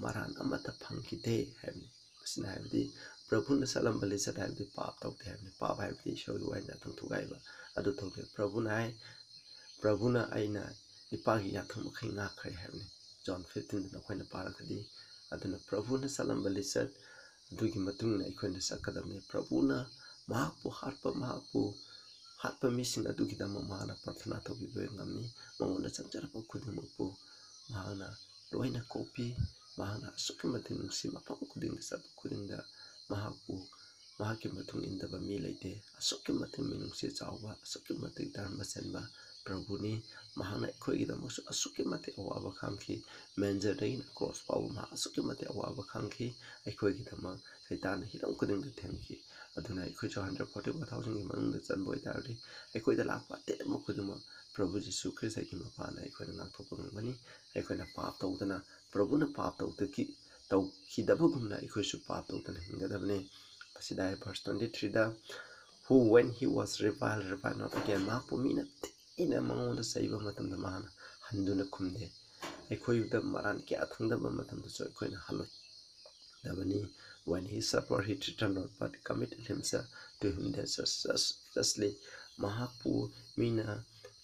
ꯃꯔꯥꯟ ꯑꯃꯠꯇ ꯐꯪꯈꯤꯗꯦ ꯍꯥꯏꯕꯅꯤ꯫ ꯃꯁꯤꯅ ꯍꯥꯏꯕꯗꯤ ꯄ꯭ꯔꯚꯨꯅ ꯆꯠꯂꯝꯕ ꯂꯤꯆꯠ ꯍꯥꯏꯕꯗꯤ ꯄꯥꯞ ꯇꯧꯗꯦ ꯍꯥꯏꯕꯅꯤ꯫ ꯄꯥꯞ ꯍꯥꯏꯕꯗꯤ ꯏꯁꯣꯔꯒꯤ ꯋꯥꯍꯩ ꯅꯥꯊꯪ ꯊꯨꯒꯥꯏꯕ ꯑꯗꯨ ꯇꯧꯗꯦ꯫ ꯄ꯭ꯔꯚꯨꯅ ꯍꯥꯏ, ꯄ꯭ꯔꯚꯨꯅ, "ꯑꯩꯅ ꯏꯄꯥꯒꯤ ꯌꯥꯊꯪ ꯃꯈꯩ ꯉꯥꯛꯈ꯭ꯔꯦ" ꯍꯥꯏꯕꯅꯤ꯫ ꯖꯣꯟ fifteenꯗ ꯅꯈꯣꯏꯅ ꯄꯥꯔꯒꯗꯤ꯫ ꯑꯗꯨꯅ ꯄ꯭ꯔꯚꯨꯅ ꯆꯠꯂꯝꯕ ꯂꯤꯆꯠ ꯑꯗꯨꯒꯤ ꯃꯇꯨꯡ ꯏꯟꯅ ꯑꯩꯈꯣꯏꯅ ꯆꯠꯀꯗꯕꯅꯤ꯫ ꯄ꯭ꯔꯚꯨꯅ ꯃꯍꯥꯛꯄꯨ ꯍꯥꯠꯄ, ꯃꯍꯥꯛꯄꯨ ꯍꯥꯠꯄ ꯃꯤꯁꯤꯡ ꯑꯗꯨꯒꯤꯗꯃꯛ ꯃꯍꯥꯛꯅ ꯄ꯭ꯔꯥꯊꯅꯥ ꯇꯧꯕꯤꯕ ꯉꯝꯃꯤ꯫ ꯃꯉꯣꯟꯗ ꯆꯪꯖꯔꯛꯄ ꯈꯨꯗꯤꯡꯃꯛꯄꯨ ꯃꯍꯥꯛꯅ ꯂꯣꯏꯅ ꯀꯣꯛꯄꯤ꯫ ꯃꯍꯥꯛꯅ ꯑꯁꯨꯛꯀꯤ ꯃꯇꯤꯛ ꯅꯨꯡꯁꯤ, ꯃꯐꯝ ꯈꯨꯗꯤꯡꯗ ꯆꯠꯄ ꯈꯨꯗꯤꯡꯗ ꯃꯍꯥꯛꯄꯨ ꯃꯍꯥꯛꯀꯤ ꯃꯇꯨꯡ ꯏꯟꯗꯕ ꯃꯤ ꯂꯩꯇꯦ꯫ ꯑꯁꯨꯛꯀꯤ ꯃꯇꯤꯛ ꯃꯤꯅꯨꯡꯁꯤ ꯆꯥꯎꯕ, ꯑꯁꯨꯛꯀꯤ ꯃꯇꯤꯛ ꯙꯔꯃ ꯆꯦꯟꯕ ꯄ꯭ꯔꯚꯨꯅꯤ꯫ ꯃꯍꯥꯛꯅ ꯑꯩꯈꯣꯏꯒꯤꯗꯃꯛꯁꯨ ꯑꯁꯨꯛꯀꯤ ꯃꯇꯤꯛ ꯑꯋꯥꯕ ꯈꯥꯡꯈꯤ꯫ ꯃꯦꯟꯖꯔꯗꯒꯤꯅ ꯀ꯭ꯔꯣꯁ ꯐꯥꯎꯕ ꯃꯍꯥꯛ ꯑꯁꯨꯛꯀꯤ ꯃꯇꯤꯛ ꯑꯋꯥꯕ ꯈꯥꯡꯈꯤ꯫ ꯑꯩꯈꯣꯏꯒꯤꯗꯃꯛ ꯁꯩꯇꯥꯟꯅ ꯍꯤꯔꯝ ꯈꯨꯗꯤꯡꯗ ꯊꯦꯝꯈꯤ꯫ ꯑꯗꯨꯅ ꯑꯩꯈꯣꯏꯁꯨ ꯍꯟꯗ꯭ꯔꯦꯠ ꯐꯣꯔꯇꯤ ꯐꯣꯔ ꯊꯥꯎꯖꯟꯒꯤ ꯃꯅꯨꯡꯗ ꯆꯟꯕ ꯑꯣꯏꯇꯥꯔꯗꯤ, ꯑꯩꯈꯣꯏꯗ ꯂꯥꯛꯄ ꯑꯇꯦꯟꯕ ꯈꯨꯗꯤꯡꯃꯛ ꯄ꯭ꯔꯚꯨ ꯖꯤꯁꯨ ꯈ꯭ꯔꯤꯁꯇꯒꯤ ꯃꯄꯥꯟꯅ ꯑꯩꯈꯣꯏꯅ ꯉꯥꯛꯊꯣꯛꯄ ꯉꯝꯒꯅꯤ꯫ ꯑꯩꯈꯣꯏꯅ ꯄꯥꯞ ꯇꯧꯗꯅ, ꯄ꯭ꯔꯚꯨꯅ ꯄꯥꯞ ꯇꯧꯗꯈꯤ-, ꯇꯧꯈꯤꯗꯕꯒꯨꯝꯅ ꯑꯩꯈꯣꯏꯁꯨ ꯄꯥꯞ ꯇꯧꯗꯅ ꯍꯤꯡꯒꯗꯕꯅꯤ꯫ ꯃꯁꯤꯗ ꯍꯥꯏ, ꯚꯔꯁ ꯇ꯭ꯋꯦꯟꯇꯤ ꯊ꯭ꯔꯤꯗ, "Who when he was reviled, reviled not again." ꯃꯍꯥꯛꯄꯨ ꯃꯤꯅ ꯊꯤꯅ ꯃꯉꯣꯟꯗ ꯆꯩꯕ ꯃꯇꯝꯗ ꯃꯍꯥꯛꯅ ꯍꯟꯗꯨꯅ ꯈꯨꯝꯗꯦ꯫ ꯑꯩꯈꯣꯏꯗ ꯃꯔꯥꯟ ꯀꯌꯥ ꯊꯨꯡꯗꯕ ꯃꯇꯝꯗꯁꯨ ꯑꯩꯈꯣꯏꯅ ꯍꯜꯂꯣꯏꯗꯕꯅꯤ꯫ "When he suffered, he threatened not, but committed himself to him that judge-, justly." ꯃꯍꯥꯛꯄꯨ ꯃꯤꯅ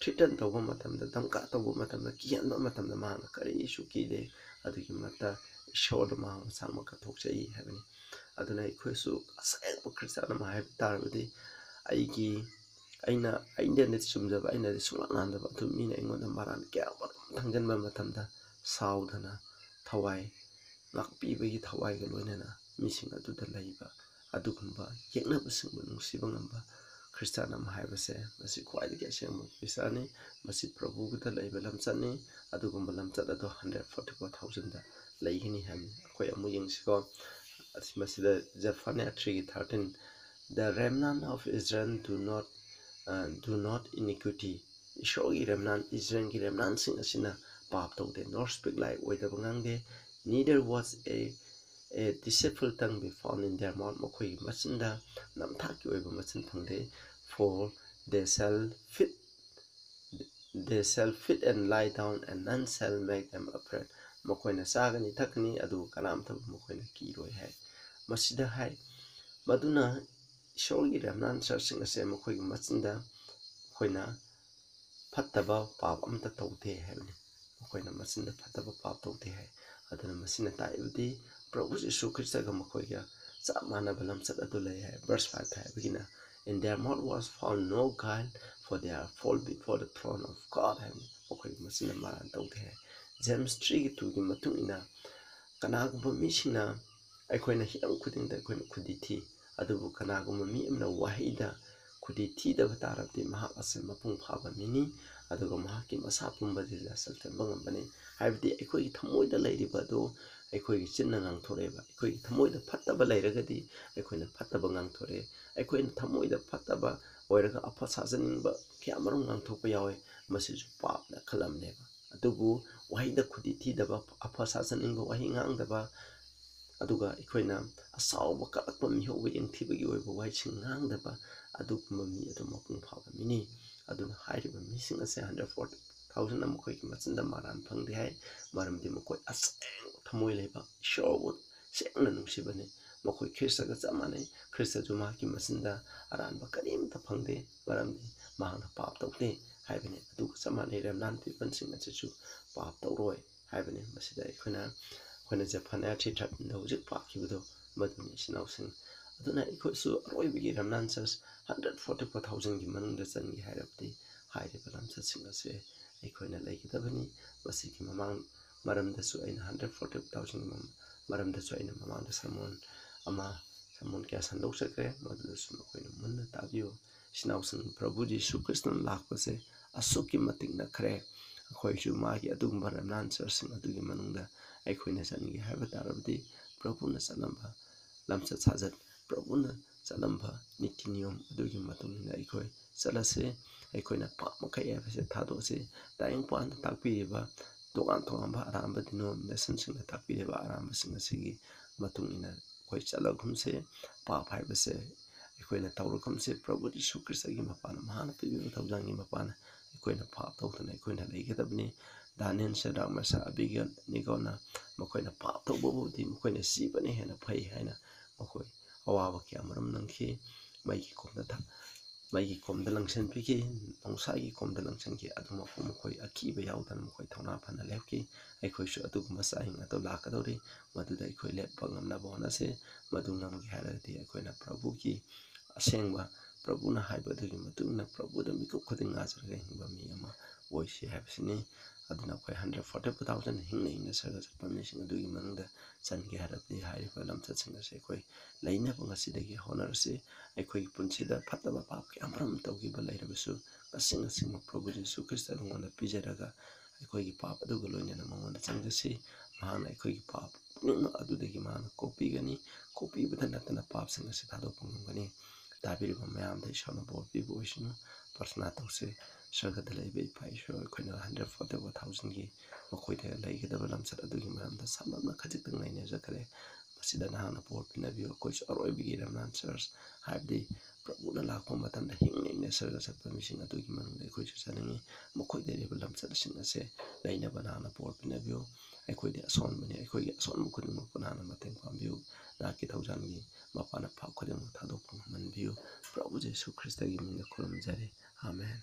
ꯊ꯭ꯔꯤꯇꯟ ꯇꯧꯕ ꯃꯇꯝꯗ, ꯙꯝꯀꯥ ꯇꯧꯕ ꯃꯇꯝꯗ, ꯀꯤꯍꯟꯕ ꯃꯇꯝꯗ ꯃꯍꯥꯛꯅ ꯀꯔꯤꯁꯨ ꯀꯤꯗꯦ꯫ ꯑꯗꯨꯒꯤ ꯃꯊꯛꯇ ꯏꯁꯣꯔꯗ ꯃꯍꯥꯛ ꯃꯁꯥꯃꯛ ꯀꯠꯊꯣꯛꯆꯩ ꯍꯥꯏꯕꯅꯤ꯫ ꯑꯗꯨꯅ ꯑꯩꯈꯣꯏꯁꯨ ꯑꯁꯦꯡꯕ ꯈ꯭ꯔꯤꯁꯇꯥꯟ ꯑꯃ ꯍꯥꯏꯕ ꯇꯥꯔꯕꯗꯤ, ꯑꯩꯒꯤ, ꯑꯩꯅ, ꯑꯩꯅꯗꯤ ꯆꯨꯝꯖꯕ, ꯑꯩꯅꯗꯤ ꯁꯨꯡꯂꯥꯟ ꯂꯥꯟꯗꯕ, ꯑꯗꯨ ꯃꯤꯅ ꯑꯩꯉꯣꯟꯗ ꯃꯔꯥꯟ ꯀꯌꯥ ꯑꯃꯔꯣꯝ ꯊꯪꯖꯤꯟꯕ ꯃꯇꯝꯗ ꯁꯥꯎꯗꯅ, ꯊꯋꯥꯏ ꯉꯥꯛꯄꯤꯕꯒꯤ ꯊꯋꯥꯏꯒ ꯂꯣꯏꯅꯅ ꯃꯤꯁꯤꯡ ꯑꯗꯨꯗ ꯂꯩꯕ, ꯑꯗꯨꯒꯨꯝꯕ ꯌꯦꯛꯅꯕꯁꯤꯡꯕꯨ ꯅꯨꯡꯁꯤꯕ ꯉꯝꯕ ꯈ꯭ꯔꯤꯁꯇꯥꯟ ꯑꯃ ꯍꯥꯏꯕꯁꯦ, ꯃꯁꯤ ꯈ꯭ꯋꯥꯏꯗꯒꯤ ꯑꯁꯦꯡꯕ ꯈ꯭ꯔꯤꯁꯇꯥꯟꯅꯤ꯫ ꯃꯁꯤ ꯄ꯭ꯔꯚꯨꯒꯤꯗ ꯂꯩꯕ ꯂꯝꯆꯠꯅꯤ꯫ ꯑꯗꯨꯒꯨꯝꯕ ꯂꯝꯆꯠ ꯑꯗꯣ ꯍꯟꯗ꯭ꯔꯦꯠ ꯐꯣꯔꯇꯤ ꯐꯣꯔ ꯊꯥꯎꯖꯟꯗ ꯂꯩꯒꯅꯤ ꯍꯥꯏꯕꯅꯤ꯫ ꯑꯩꯈꯣꯏ ꯑꯃꯨꯛ ꯌꯦꯡꯁꯤꯀꯣ꯫ ꯑꯁꯤ ꯃꯁꯤꯗ Zephaniah three-ꯒꯤ thirteen, "The remnant of Israel do not, uh, do not iniquity." ꯏꯁꯣꯔꯒꯤ remnant, ꯏꯁꯔꯥꯌꯦꯜꯒꯤ remnant-ꯁꯤꯡ ꯑꯁꯤꯅ ꯄꯥꯞ ꯇꯧꯗꯦ, nor speak lie, ꯑꯣꯏꯗꯕ ꯉꯥꯡꯗꯦ, "Neither was a, a deceitful tongue be found in their mouth." ꯃꯈꯣꯏꯒꯤ ꯃꯆꯤꯟꯗ ꯅꯝꯊꯥꯛꯀꯤ ꯑꯣꯏꯕ ꯃꯆꯤꯟ ꯐꯪꯗꯦ꯫ "For they shall feed, they shall feed and lie down, and none shall make them afraid." ꯃꯈꯣꯏꯅ ꯆꯥꯒꯅꯤ, ꯊꯛꯀꯅꯤ, ꯑꯗꯨꯒ ꯀꯅꯥꯝꯇꯕꯨ ꯃꯈꯣꯏꯅ ꯀꯤꯔꯣꯏ ꯍꯥꯏ꯫ ꯃꯁꯤꯗ ꯍꯥꯏ, ꯃꯗꯨꯅ ꯏꯁꯣꯔꯒꯤ remnant church-ꯁꯤꯡ ꯑꯁꯦ ꯃꯈꯣꯏꯒꯤ ꯃꯆꯤꯟꯗ ꯑꯩꯈꯣꯏꯅ ꯐꯠꯇꯕ ꯄꯥꯞ ꯑꯝꯇ ꯇꯧꯗꯦ ꯍꯥꯏꯕꯅꯤ꯫ ꯃꯈꯣꯏꯅ ꯃꯆꯤꯟꯗ ꯐꯠꯇꯕ ꯄꯥꯞ ꯇꯧꯗꯦ ꯍꯥꯏ꯫ ꯑꯗꯨꯅ ꯃꯁꯤꯅ ꯇꯥꯛꯏꯕꯗꯤ ꯄ꯭ꯔꯚꯨ ꯌꯤꯁꯨ ꯈ꯭ꯔꯤꯁꯇꯒ ꯃꯈꯣꯏꯒ ꯆꯞ ꯃꯥꯟꯅꯕ ꯂꯝꯆꯠ ꯑꯗꯨ ꯂꯩ ꯍꯥꯏ꯫ Verse five ꯍꯥꯏꯕꯒꯤꯅ, "In their mouth was found no guile, for they are full before the throne of God" ꯍꯥꯏꯕꯅꯤ꯫ ꯃꯈꯣꯏꯒꯤ ꯃꯆꯤꯟꯗ ꯃꯔꯥꯟ ꯇꯧꯗꯦ ꯍꯥꯏ꯫ James three-ꯒꯤ two-ꯒꯤ ꯃꯇꯨꯡ ꯏꯟꯅ, ꯀꯅꯥꯒꯨꯝꯕ ꯃꯤꯁꯤꯡꯅ ꯑꯩꯈꯣꯏꯅ ꯍꯤꯔꯝ ꯈꯨꯗꯤꯡꯗ ꯑꯩꯈꯣꯏꯅ ꯈꯨꯗꯤ ꯊꯤ, ꯑꯗꯨꯕꯨ ꯀꯅꯥꯒꯨꯝꯕ ꯃꯤ ꯑꯃꯅ ꯋꯥꯍꯩꯗ ꯈꯨꯗꯤ ꯊꯤꯗꯕ ꯇꯥꯔꯕꯗꯤ ꯃꯍꯥꯛ ꯑꯁꯤ ꯃꯄꯨꯡ ꯐꯥꯕ ꯃꯤꯅꯤ, ꯑꯗꯨꯒ ꯃꯍꯥꯛꯀꯤ ꯃꯁꯥ ꯄꯨꯝꯕꯗꯤ ꯂꯥꯆꯜ ꯆꯦꯟꯕ ꯉꯝꯕꯅꯤ꯫ ꯍꯥꯏꯕꯗꯤ ꯑꯩꯈꯣꯏꯒꯤ ꯊꯃꯣꯏꯗ ꯂꯩꯔꯤꯕ ꯑꯗꯨ ꯑꯩꯈꯣꯏꯒꯤ ꯆꯤꯟꯅ ꯉꯥꯡꯊꯣꯔꯛꯑꯦꯕ꯫ ꯑꯩꯈꯣꯏꯒꯤ ꯊꯃꯣꯏꯗ ꯐꯠꯇꯕ ꯂꯩꯔꯒꯗꯤ ꯑꯩꯈꯣꯏꯅ ꯐꯠꯇꯕ ꯉꯥꯡꯊꯣꯔꯛꯑꯦ꯫ ꯑꯩꯈꯣꯏꯅ ꯊꯃꯣꯏꯗ ꯐꯠꯇꯕ ꯑꯣꯏꯔꯒ ꯑꯐ ꯁꯥꯖꯅꯤꯡꯕ ꯀꯌꯥ ꯃꯔꯨꯝ ꯉꯥꯡꯊꯣꯛꯄ ꯌꯥꯎꯋꯦ꯫ ꯃꯁꯤꯁꯨ ꯄꯥꯞꯅ ꯈꯜꯂꯝꯅꯦꯕ꯫ ꯑꯗꯨꯕꯨ ꯋꯥꯍꯩꯗ ꯈꯨꯗꯤ ꯊꯤꯗꯕ, ꯑꯐ ꯁꯥꯖꯅꯤꯡꯕ ꯋꯥꯍꯩ ꯉꯥꯡꯗꯕ, ꯑꯗꯨꯒ ꯑꯩꯈꯣꯏꯅ ꯑꯆꯥꯎꯕ ꯀꯜꯂꯛꯄ ꯃꯤꯍꯧꯕ ꯌꯦꯡꯊꯤꯕꯒꯤ ꯑꯣꯏꯕ ꯋꯥꯍꯩꯁꯤꯡ ꯉꯥꯡꯗꯕ, ꯑꯗꯨꯒꯨꯝꯕ ꯃꯤ ꯑꯗꯨ ꯃꯄꯨꯡ ꯐꯥꯕ ꯃꯤꯅꯤ꯫ ꯑꯗꯨꯅ ꯍꯥꯏꯔꯤꯕ ꯃꯤꯁꯤꯡ ꯑꯁꯦ hundred forty thousand ꯃꯈꯣꯏꯒꯤ ꯃꯆꯤꯟꯗ ꯃꯔꯥꯟ ꯐꯪꯗꯦ ꯍꯥꯏ꯫ ꯃꯔꯝꯗꯤ ꯃꯈꯣꯏ ꯑꯁꯦꯡꯕ ꯊꯃꯣꯏ ꯂꯩꯕ, ꯏꯁꯣꯔꯕꯨ ꯁꯦꯡꯅ ꯅꯨꯡꯁꯤꯕꯅꯤ꯫ ꯃꯈꯣꯏ ꯈ꯭ꯔꯤꯁꯇꯒ ꯆꯞ ꯃꯥꯟꯅꯩ꯫ ꯈ꯭ꯔꯤꯁꯇꯁꯨ ꯃꯍꯥꯛꯀꯤ ꯃꯆꯤꯟꯗ ꯑꯔꯥꯟꯕ ꯀꯔꯤꯝꯇ ꯐꯪꯗꯦ, ꯃꯔꯝꯗꯤ ꯃꯍꯥꯛꯅ ꯄꯥꯞ ꯇꯧꯗꯦ ꯍꯥꯏꯕꯅꯤ꯫ ꯑꯗꯨꯒ ꯆꯞ ꯃꯥꯟꯅꯩ, remnant peopleꯁꯤꯡ ꯑꯁꯤꯁꯨ ꯄꯥꯞ ꯇꯧꯔꯣꯏ ꯍꯥꯏꯕꯅꯤ꯫ ꯃꯁꯤꯗ ꯑꯩꯈꯣꯏꯅ, ꯑꯩꯈꯣꯏꯅ Zephaniah three thirteenꯗ ꯍꯧꯖꯤꯛ ꯄꯥꯈꯤꯕꯗꯣ ꯃꯗꯨꯅꯤ, ꯏꯆꯤꯟ ꯏꯅꯥꯎꯁꯤꯡ꯫ ꯑꯗꯨꯅ ꯑꯩꯈꯣꯏꯁꯨ ꯑꯔꯣꯏꯕꯒꯤ remnant church hundred forty four thousandꯒꯤ ꯃꯅꯨꯡꯗ ꯆꯟꯒꯦ ꯍꯥꯏꯔꯕꯗꯤ ꯍꯥꯏꯔꯤꯕ ꯂꯝꯆꯠꯁꯤꯡ ꯑꯁꯦ ꯑꯩꯈꯣꯏꯅ ꯂꯩꯒꯗꯕꯅꯤ꯫ ꯃꯁꯤꯒꯤ ꯃꯃꯥꯡ ꯃꯔꯝꯗꯁꯨ ꯑꯩꯅ hundred forty thousand ꯃꯔꯝꯗꯁꯨ ꯑꯩꯅ ꯃꯃꯥꯡꯗ sermon ꯑꯃ, sermon ꯀꯌꯥ ꯁꯟꯗꯣꯛꯆꯈ꯭ꯔꯦ, ꯃꯗꯨꯗꯁꯨ ꯅꯈꯣꯏꯅ ꯃꯨꯟꯅ ꯇꯥꯕꯤꯌꯨ꯫ ꯏꯆꯤꯟ ꯏꯅꯥꯎꯁꯤꯡ, ꯄ꯭ꯔꯚꯨ ꯖꯤꯁꯨ ꯈ꯭ꯔꯤꯁꯇꯅ ꯂꯥꯛꯄꯁꯦ ꯑꯁꯨꯛꯀꯤ ꯃꯇꯤꯛ ꯅꯛꯈ꯭ꯔꯦ꯫ ꯑꯩꯈꯣꯏꯁꯨ ꯃꯥꯒꯤ ꯑꯗꯨꯒꯨꯝꯕ remnant churchꯁꯤꯡ ꯑꯗꯨꯒꯤ ꯃꯅꯨꯡꯗ ꯑꯩꯈꯣꯏꯅ ꯆꯟꯒꯦ ꯍꯥꯏꯕ ꯇꯥꯔꯕꯗꯤ ꯄ꯭ꯔꯚꯨꯅ ꯆꯠꯂꯝꯕ ꯂꯝꯆꯠ ꯁꯥꯖꯠ, ꯄ꯭ꯔꯚꯨꯅ ꯆꯠꯂꯝꯕ ꯅꯤꯇꯤ ꯅꯤꯌꯣꯝ ꯑꯗꯨꯒꯤ ꯃꯇꯨꯡ ꯏꯟꯅ ꯑꯩꯈꯣꯏ ꯆꯠꯂꯁꯤ꯫ ꯑꯩꯈꯣꯏꯅ ꯄꯥꯞ ꯃꯈꯩ ꯍꯥꯏꯕꯁꯦ ꯊꯥꯗꯣꯛꯑꯁꯤ꯫ ꯇꯥꯏꯕꯪꯄꯥꯟꯗ ꯇꯥꯛꯄꯤꯔꯤꯕ ꯇꯣꯉꯥꯟ ꯇꯣꯉꯥꯟꯕ ꯑꯔꯥꯟꯕ denominationꯁꯤꯡꯅ ꯇꯥꯛꯄꯤꯔꯤꯕ ꯑꯔꯥꯟꯕꯁꯤꯡ ꯑꯁꯤꯒꯤ ꯃꯇꯨꯡ ꯏꯟꯅ ꯑꯩꯈꯣꯏ ꯆꯠꯂꯒꯨꯝꯁꯤ꯫ ꯄꯥꯞ ꯍꯥꯏꯕꯁꯦ ꯑꯩꯈꯣꯏꯅ ꯇꯧꯔꯒꯨꯝꯁꯤ꯫ ꯄ꯭ꯔꯚꯨ ꯖꯤꯁꯨ ꯈ꯭ꯔꯤꯁꯇꯒꯤ ꯃꯄꯥꯟ, ꯃꯍꯥꯛꯅ ꯄꯤꯕꯤꯕ ꯊꯧꯖꯥꯜꯒꯤ ꯃꯄꯥꯟ ꯑꯩꯈꯣꯏꯅ ꯄꯥꯞ ꯇꯧꯗꯅ ꯑꯩꯈꯣꯏꯅ ꯂꯩꯒꯗꯕꯅꯤ꯫ ꯗꯥꯅꯤꯌꯦꯜ, ꯁꯗ꯭ꯔꯛ, ꯃꯦꯁꯥꯛ, ꯑꯕꯦꯗꯅꯦꯒꯣꯅ ꯃꯈꯣꯏꯅ ꯄꯥꯞ ꯇꯧꯕꯕꯨꯗꯤ ꯃꯈꯣꯏꯅ ꯁꯤꯕꯅ ꯍꯦꯟꯅ ꯐꯩ ꯍꯥꯏꯅ ꯃꯈꯣꯏ ꯑꯋꯥꯕ ꯀꯌꯥ ꯃꯔꯨꯝ ꯅꯪꯈꯤ꯫ ꯃꯩꯒꯤ ꯀꯣꯝꯗ ꯊ-, ꯃꯩꯒꯤ ꯀꯣꯝꯗ ꯂꯪꯁꯤꯟꯕꯤꯈꯤ, ꯅꯣꯡꯁꯥꯒꯤ ꯀꯣꯝꯗ ꯂꯪꯁꯤꯟꯈꯤ꯫ ꯑꯗꯨꯃꯛꯄꯨ ꯃꯈꯣꯏ ꯑꯀꯤꯕ ꯌꯥꯎꯗꯅ ꯃꯈꯣꯏ ꯊꯧꯅꯥ ꯐꯅ ꯂꯦꯞꯈꯤ꯫ ꯑꯩꯈꯣꯏꯁꯨ ꯑꯗꯨꯒꯨꯝꯕ ꯆꯥꯛꯍꯤꯡ ꯑꯗꯨ ꯂꯥꯛꯀꯗꯧꯔꯤ, ꯃꯗꯨꯗ ꯑꯩꯈꯣꯏ ꯂꯦꯞꯄ ꯉꯝꯅꯕ ꯍꯣꯠꯅꯁꯤ꯫ ꯃꯗꯨ ꯉꯝꯒꯦ ꯍꯥꯏꯔꯒꯗꯤ ꯑꯩꯈꯣꯏꯅ ꯄ꯭ꯔꯚꯨꯒꯤ ꯑꯁꯦꯡꯕ, ꯄ꯭ꯔꯚꯨꯅ ꯍꯥꯏꯕ ꯑꯗꯨꯒꯤ ꯃꯇꯨꯡ ꯏꯟꯅ ꯄ꯭ꯔꯚꯨꯗ ꯃꯤꯀꯨꯞ ꯈꯨꯗꯤꯡ ꯉꯥꯖꯔꯒ ꯍꯤꯡꯕ ꯃꯤ ꯑꯃ ꯑꯣꯏꯁꯤ ꯍꯥꯏꯕꯁꯤꯅꯤ꯫ ꯑꯗꯨꯅ ꯑꯩꯈꯣꯏ hundred forty four thousand ꯍꯤꯡꯅ ꯍꯤꯡꯅ ꯁꯔꯒ ꯆꯠꯄ ꯃꯤꯁꯤꯡ ꯑꯗꯨꯒꯤ ꯃꯅꯨꯡꯗ ꯆꯟꯒꯦ ꯍꯥꯏꯔꯕꯗꯤ ꯍꯥꯏꯔꯤꯕ ꯂꯝꯆꯠꯁꯤꯡ ꯑꯁꯤ ꯑꯩꯈꯣꯏ ꯂꯩꯅꯕ ꯉꯁꯤꯗꯒꯤ ꯍꯣꯠꯅꯔꯁꯤ꯫ ꯑꯩꯈꯣꯏꯒꯤ ꯄꯨꯟꯁꯤꯗ ꯐꯠꯇꯕ ꯄꯥꯞ ꯀꯌꯥ ꯃꯔꯨꯝ ꯇꯧꯈꯤꯕ ꯂꯩꯔꯕꯁꯨ ꯉꯁꯤ ꯉꯁꯤꯃꯛ ꯄ꯭ꯔꯚꯨ ꯖꯤꯁꯨ ꯈ꯭ꯔꯤꯁꯇ ꯃꯉꯣꯟꯗ ꯄꯤꯖꯔꯒ ꯑꯩꯈꯣꯏꯒꯤ ꯄꯥꯞ ꯑꯗꯨꯒ ꯂꯣꯏꯅꯅ ꯃꯉꯣꯟꯗ ꯆꯪꯖꯁꯤ꯫ ꯃꯍꯥꯛꯅ ꯑꯩꯈꯣꯏꯒꯤ ꯄꯥꯞ ꯄꯨꯝꯅꯃꯛ ꯑꯗꯨꯗꯒꯤ ꯃꯍꯥꯛꯅ ꯀꯣꯛꯄꯤꯒꯅꯤ꯫ ꯀꯣꯛꯄꯤꯕꯗ ꯅꯠꯇꯅ ꯄꯥꯞꯁꯤꯡ ꯑꯁꯤ ꯊꯥꯗꯣꯛꯄ ꯉꯝꯒꯅꯤ꯫ ꯇꯥꯕꯤꯔꯤꯕ ꯃꯌꯥꯝꯗ ꯏꯁꯣꯔꯅ ꯕꯣꯔ ꯄꯤꯕ ꯑꯣꯏꯁꯅꯨ꯫ ꯄ꯭ꯔꯊꯅꯥ ꯇꯧꯁꯤ꯫ ꯁꯔꯒꯗ ꯂꯩꯕ ꯏꯄꯥ ꯏꯁꯣꯔ, ꯑꯩꯈꯣꯏꯅ hundred forty four thousandꯒꯤ ꯃꯈꯣꯏꯗ ꯂꯩꯒꯗꯕ ꯂꯝꯆꯠ ꯑꯗꯨꯒꯤ ꯃꯔꯝꯗ ꯁꯝꯂꯞꯅ ꯈꯖꯤꯛꯇꯪ ꯅꯩꯅꯖꯈ꯭ꯔꯦ꯫ ꯃꯁꯤꯗ ꯅꯍꯥꯛꯅ ꯕꯣꯔ ꯄꯤꯅꯕꯤꯌꯨ꯫ ꯑꯩꯈꯣꯏꯁꯨ ꯑꯔꯣꯏꯕꯒꯤ ꯔꯦꯃꯅꯥꯟ ꯆꯔꯆ, ꯍꯥꯏꯕꯗꯤ ꯄ꯭ꯔꯚꯨꯅ ꯂꯥꯛꯄ ꯃꯇꯝꯗ ꯍꯤꯡꯅ ꯍꯤꯡꯅ ꯁꯔꯒ ꯆꯠꯄ ꯃꯤꯁꯤꯡ ꯑꯗꯨꯒꯤ ꯃꯅꯨꯡꯗ ꯑꯩꯈꯣꯏꯁꯨ ꯆꯠꯅꯤꯡꯏ꯫ ꯃꯈꯣꯏꯗ ꯂꯩꯔꯤꯕ ꯂꯝꯆꯠꯁꯤꯡ ꯑꯁꯦ ꯂꯩꯅꯕ ꯅꯍꯥꯛꯅ ꯕꯣꯔ ꯄꯤꯅꯕꯤꯌꯨ꯫ ꯑꯩꯈꯣꯏꯗꯤ ꯑꯁꯣꯟꯕꯅꯤ꯫ ꯑꯩꯈꯣꯏꯒꯤ ꯑꯁꯣꯟꯕ ꯈꯨꯗꯤꯡꯃꯛꯄꯨ ꯅꯍꯥꯛꯅ ꯃꯇꯦꯡ ꯄꯥꯡꯕꯤꯌꯨ꯫ ꯅꯍꯥꯛꯀꯤ ꯊꯧꯖꯥꯜꯒꯤ ꯃꯄꯥꯟ ꯑꯐꯥꯛ ꯈꯨꯗꯤꯡꯃꯛ ꯊꯥꯗꯣꯛꯄ ꯉꯝꯍꯟꯕꯤꯌꯨ꯫ ꯄ꯭ꯔꯚꯨ ꯖꯤꯁꯨ ꯈ꯭ꯔꯤꯁꯇꯒꯤ ꯃꯤꯡꯗ ꯈꯨꯔꯨꯝꯖꯔꯤ꯫ ꯑꯥꯃꯦꯟ꯫